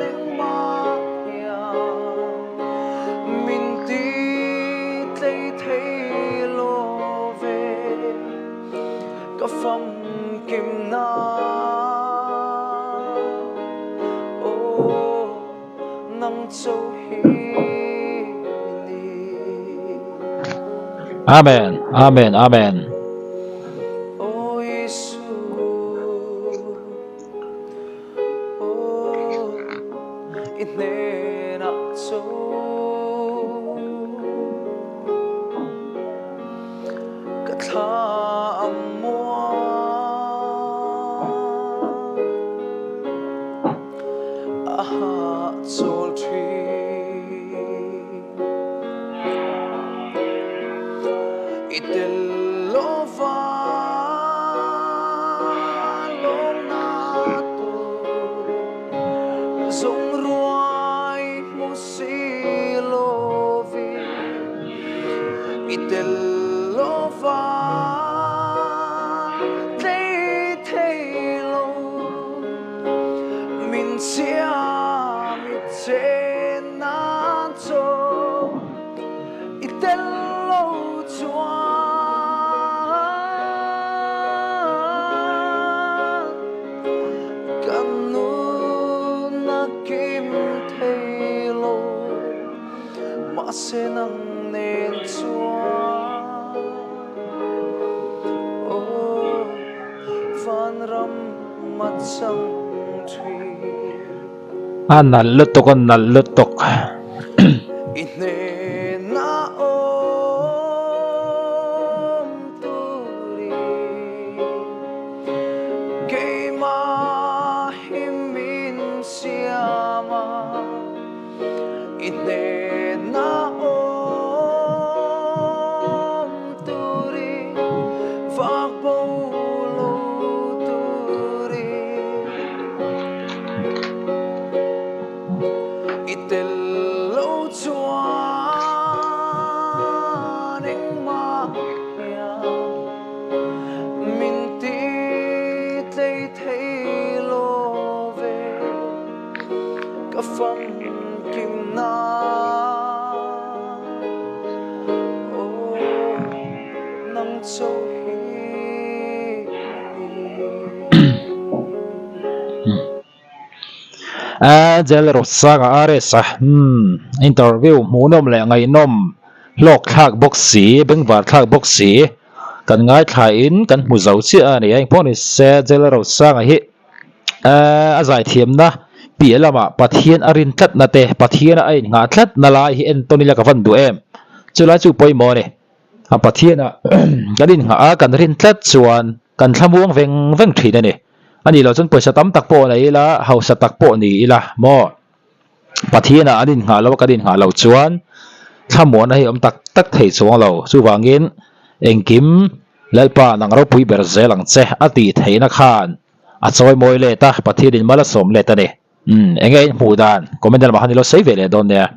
engmah hian min ti tlei thei lo ve ka famkim na aw nang cho hi ni. Amen Amen Amen. Aw Isu aw i hnenah cho ka thla a muang. A hahchawl thin. I tel lova lawmna tur zawng ruai hmu si lovin i tel lova tlei thei lo. Min siam i chen nan chaw i tel lo chuan kan nun a kim thei lo mahse nang nen chuan aw vanram A nalh lutuk a nalh lutuk. I hnena awm turin keimah hi min siam a, i hnena awm turin vak bo lo turin i tel lo chuan engmah hian min ti tlei thei lo ve. Ka famkim na aw nang cho hi ni. A Jel Rosanga RS a hmm interview hmuhnawm leh ngaihnawm hlawk thlak bawk si bengvar thlak bawk si kan ngaithla in kan hmu zo chiah a ni a engpawh ni se Jel Rosanga hi A zaithiamna piah lamah Pathian a rin tlatna te, Pathiana a innghah tlatna lai hi entawn ila ka van duh em? Chulai chu pawimawh a ni. A Pathiana kan innghah a, kan rin tlat chuan kan thlamuang veng veng thin a ni. A nih loh chuan pawisa tam tak pawh nei ila, hausa tak pawh ni ila maw? Pathianah an innghah loh a, kan innghah loh chuan thlamuanna hi a awm tak tak thei chuang lo. Chuvangin engkim Lalpa nang ropui ber zel ang che a tih theihna khan a chawi mawi let a, Pathianin mal a sawm let a ni. Umm, enge in hmuh dan? Comment lamah khan i lo sawi ve leh dawn nia.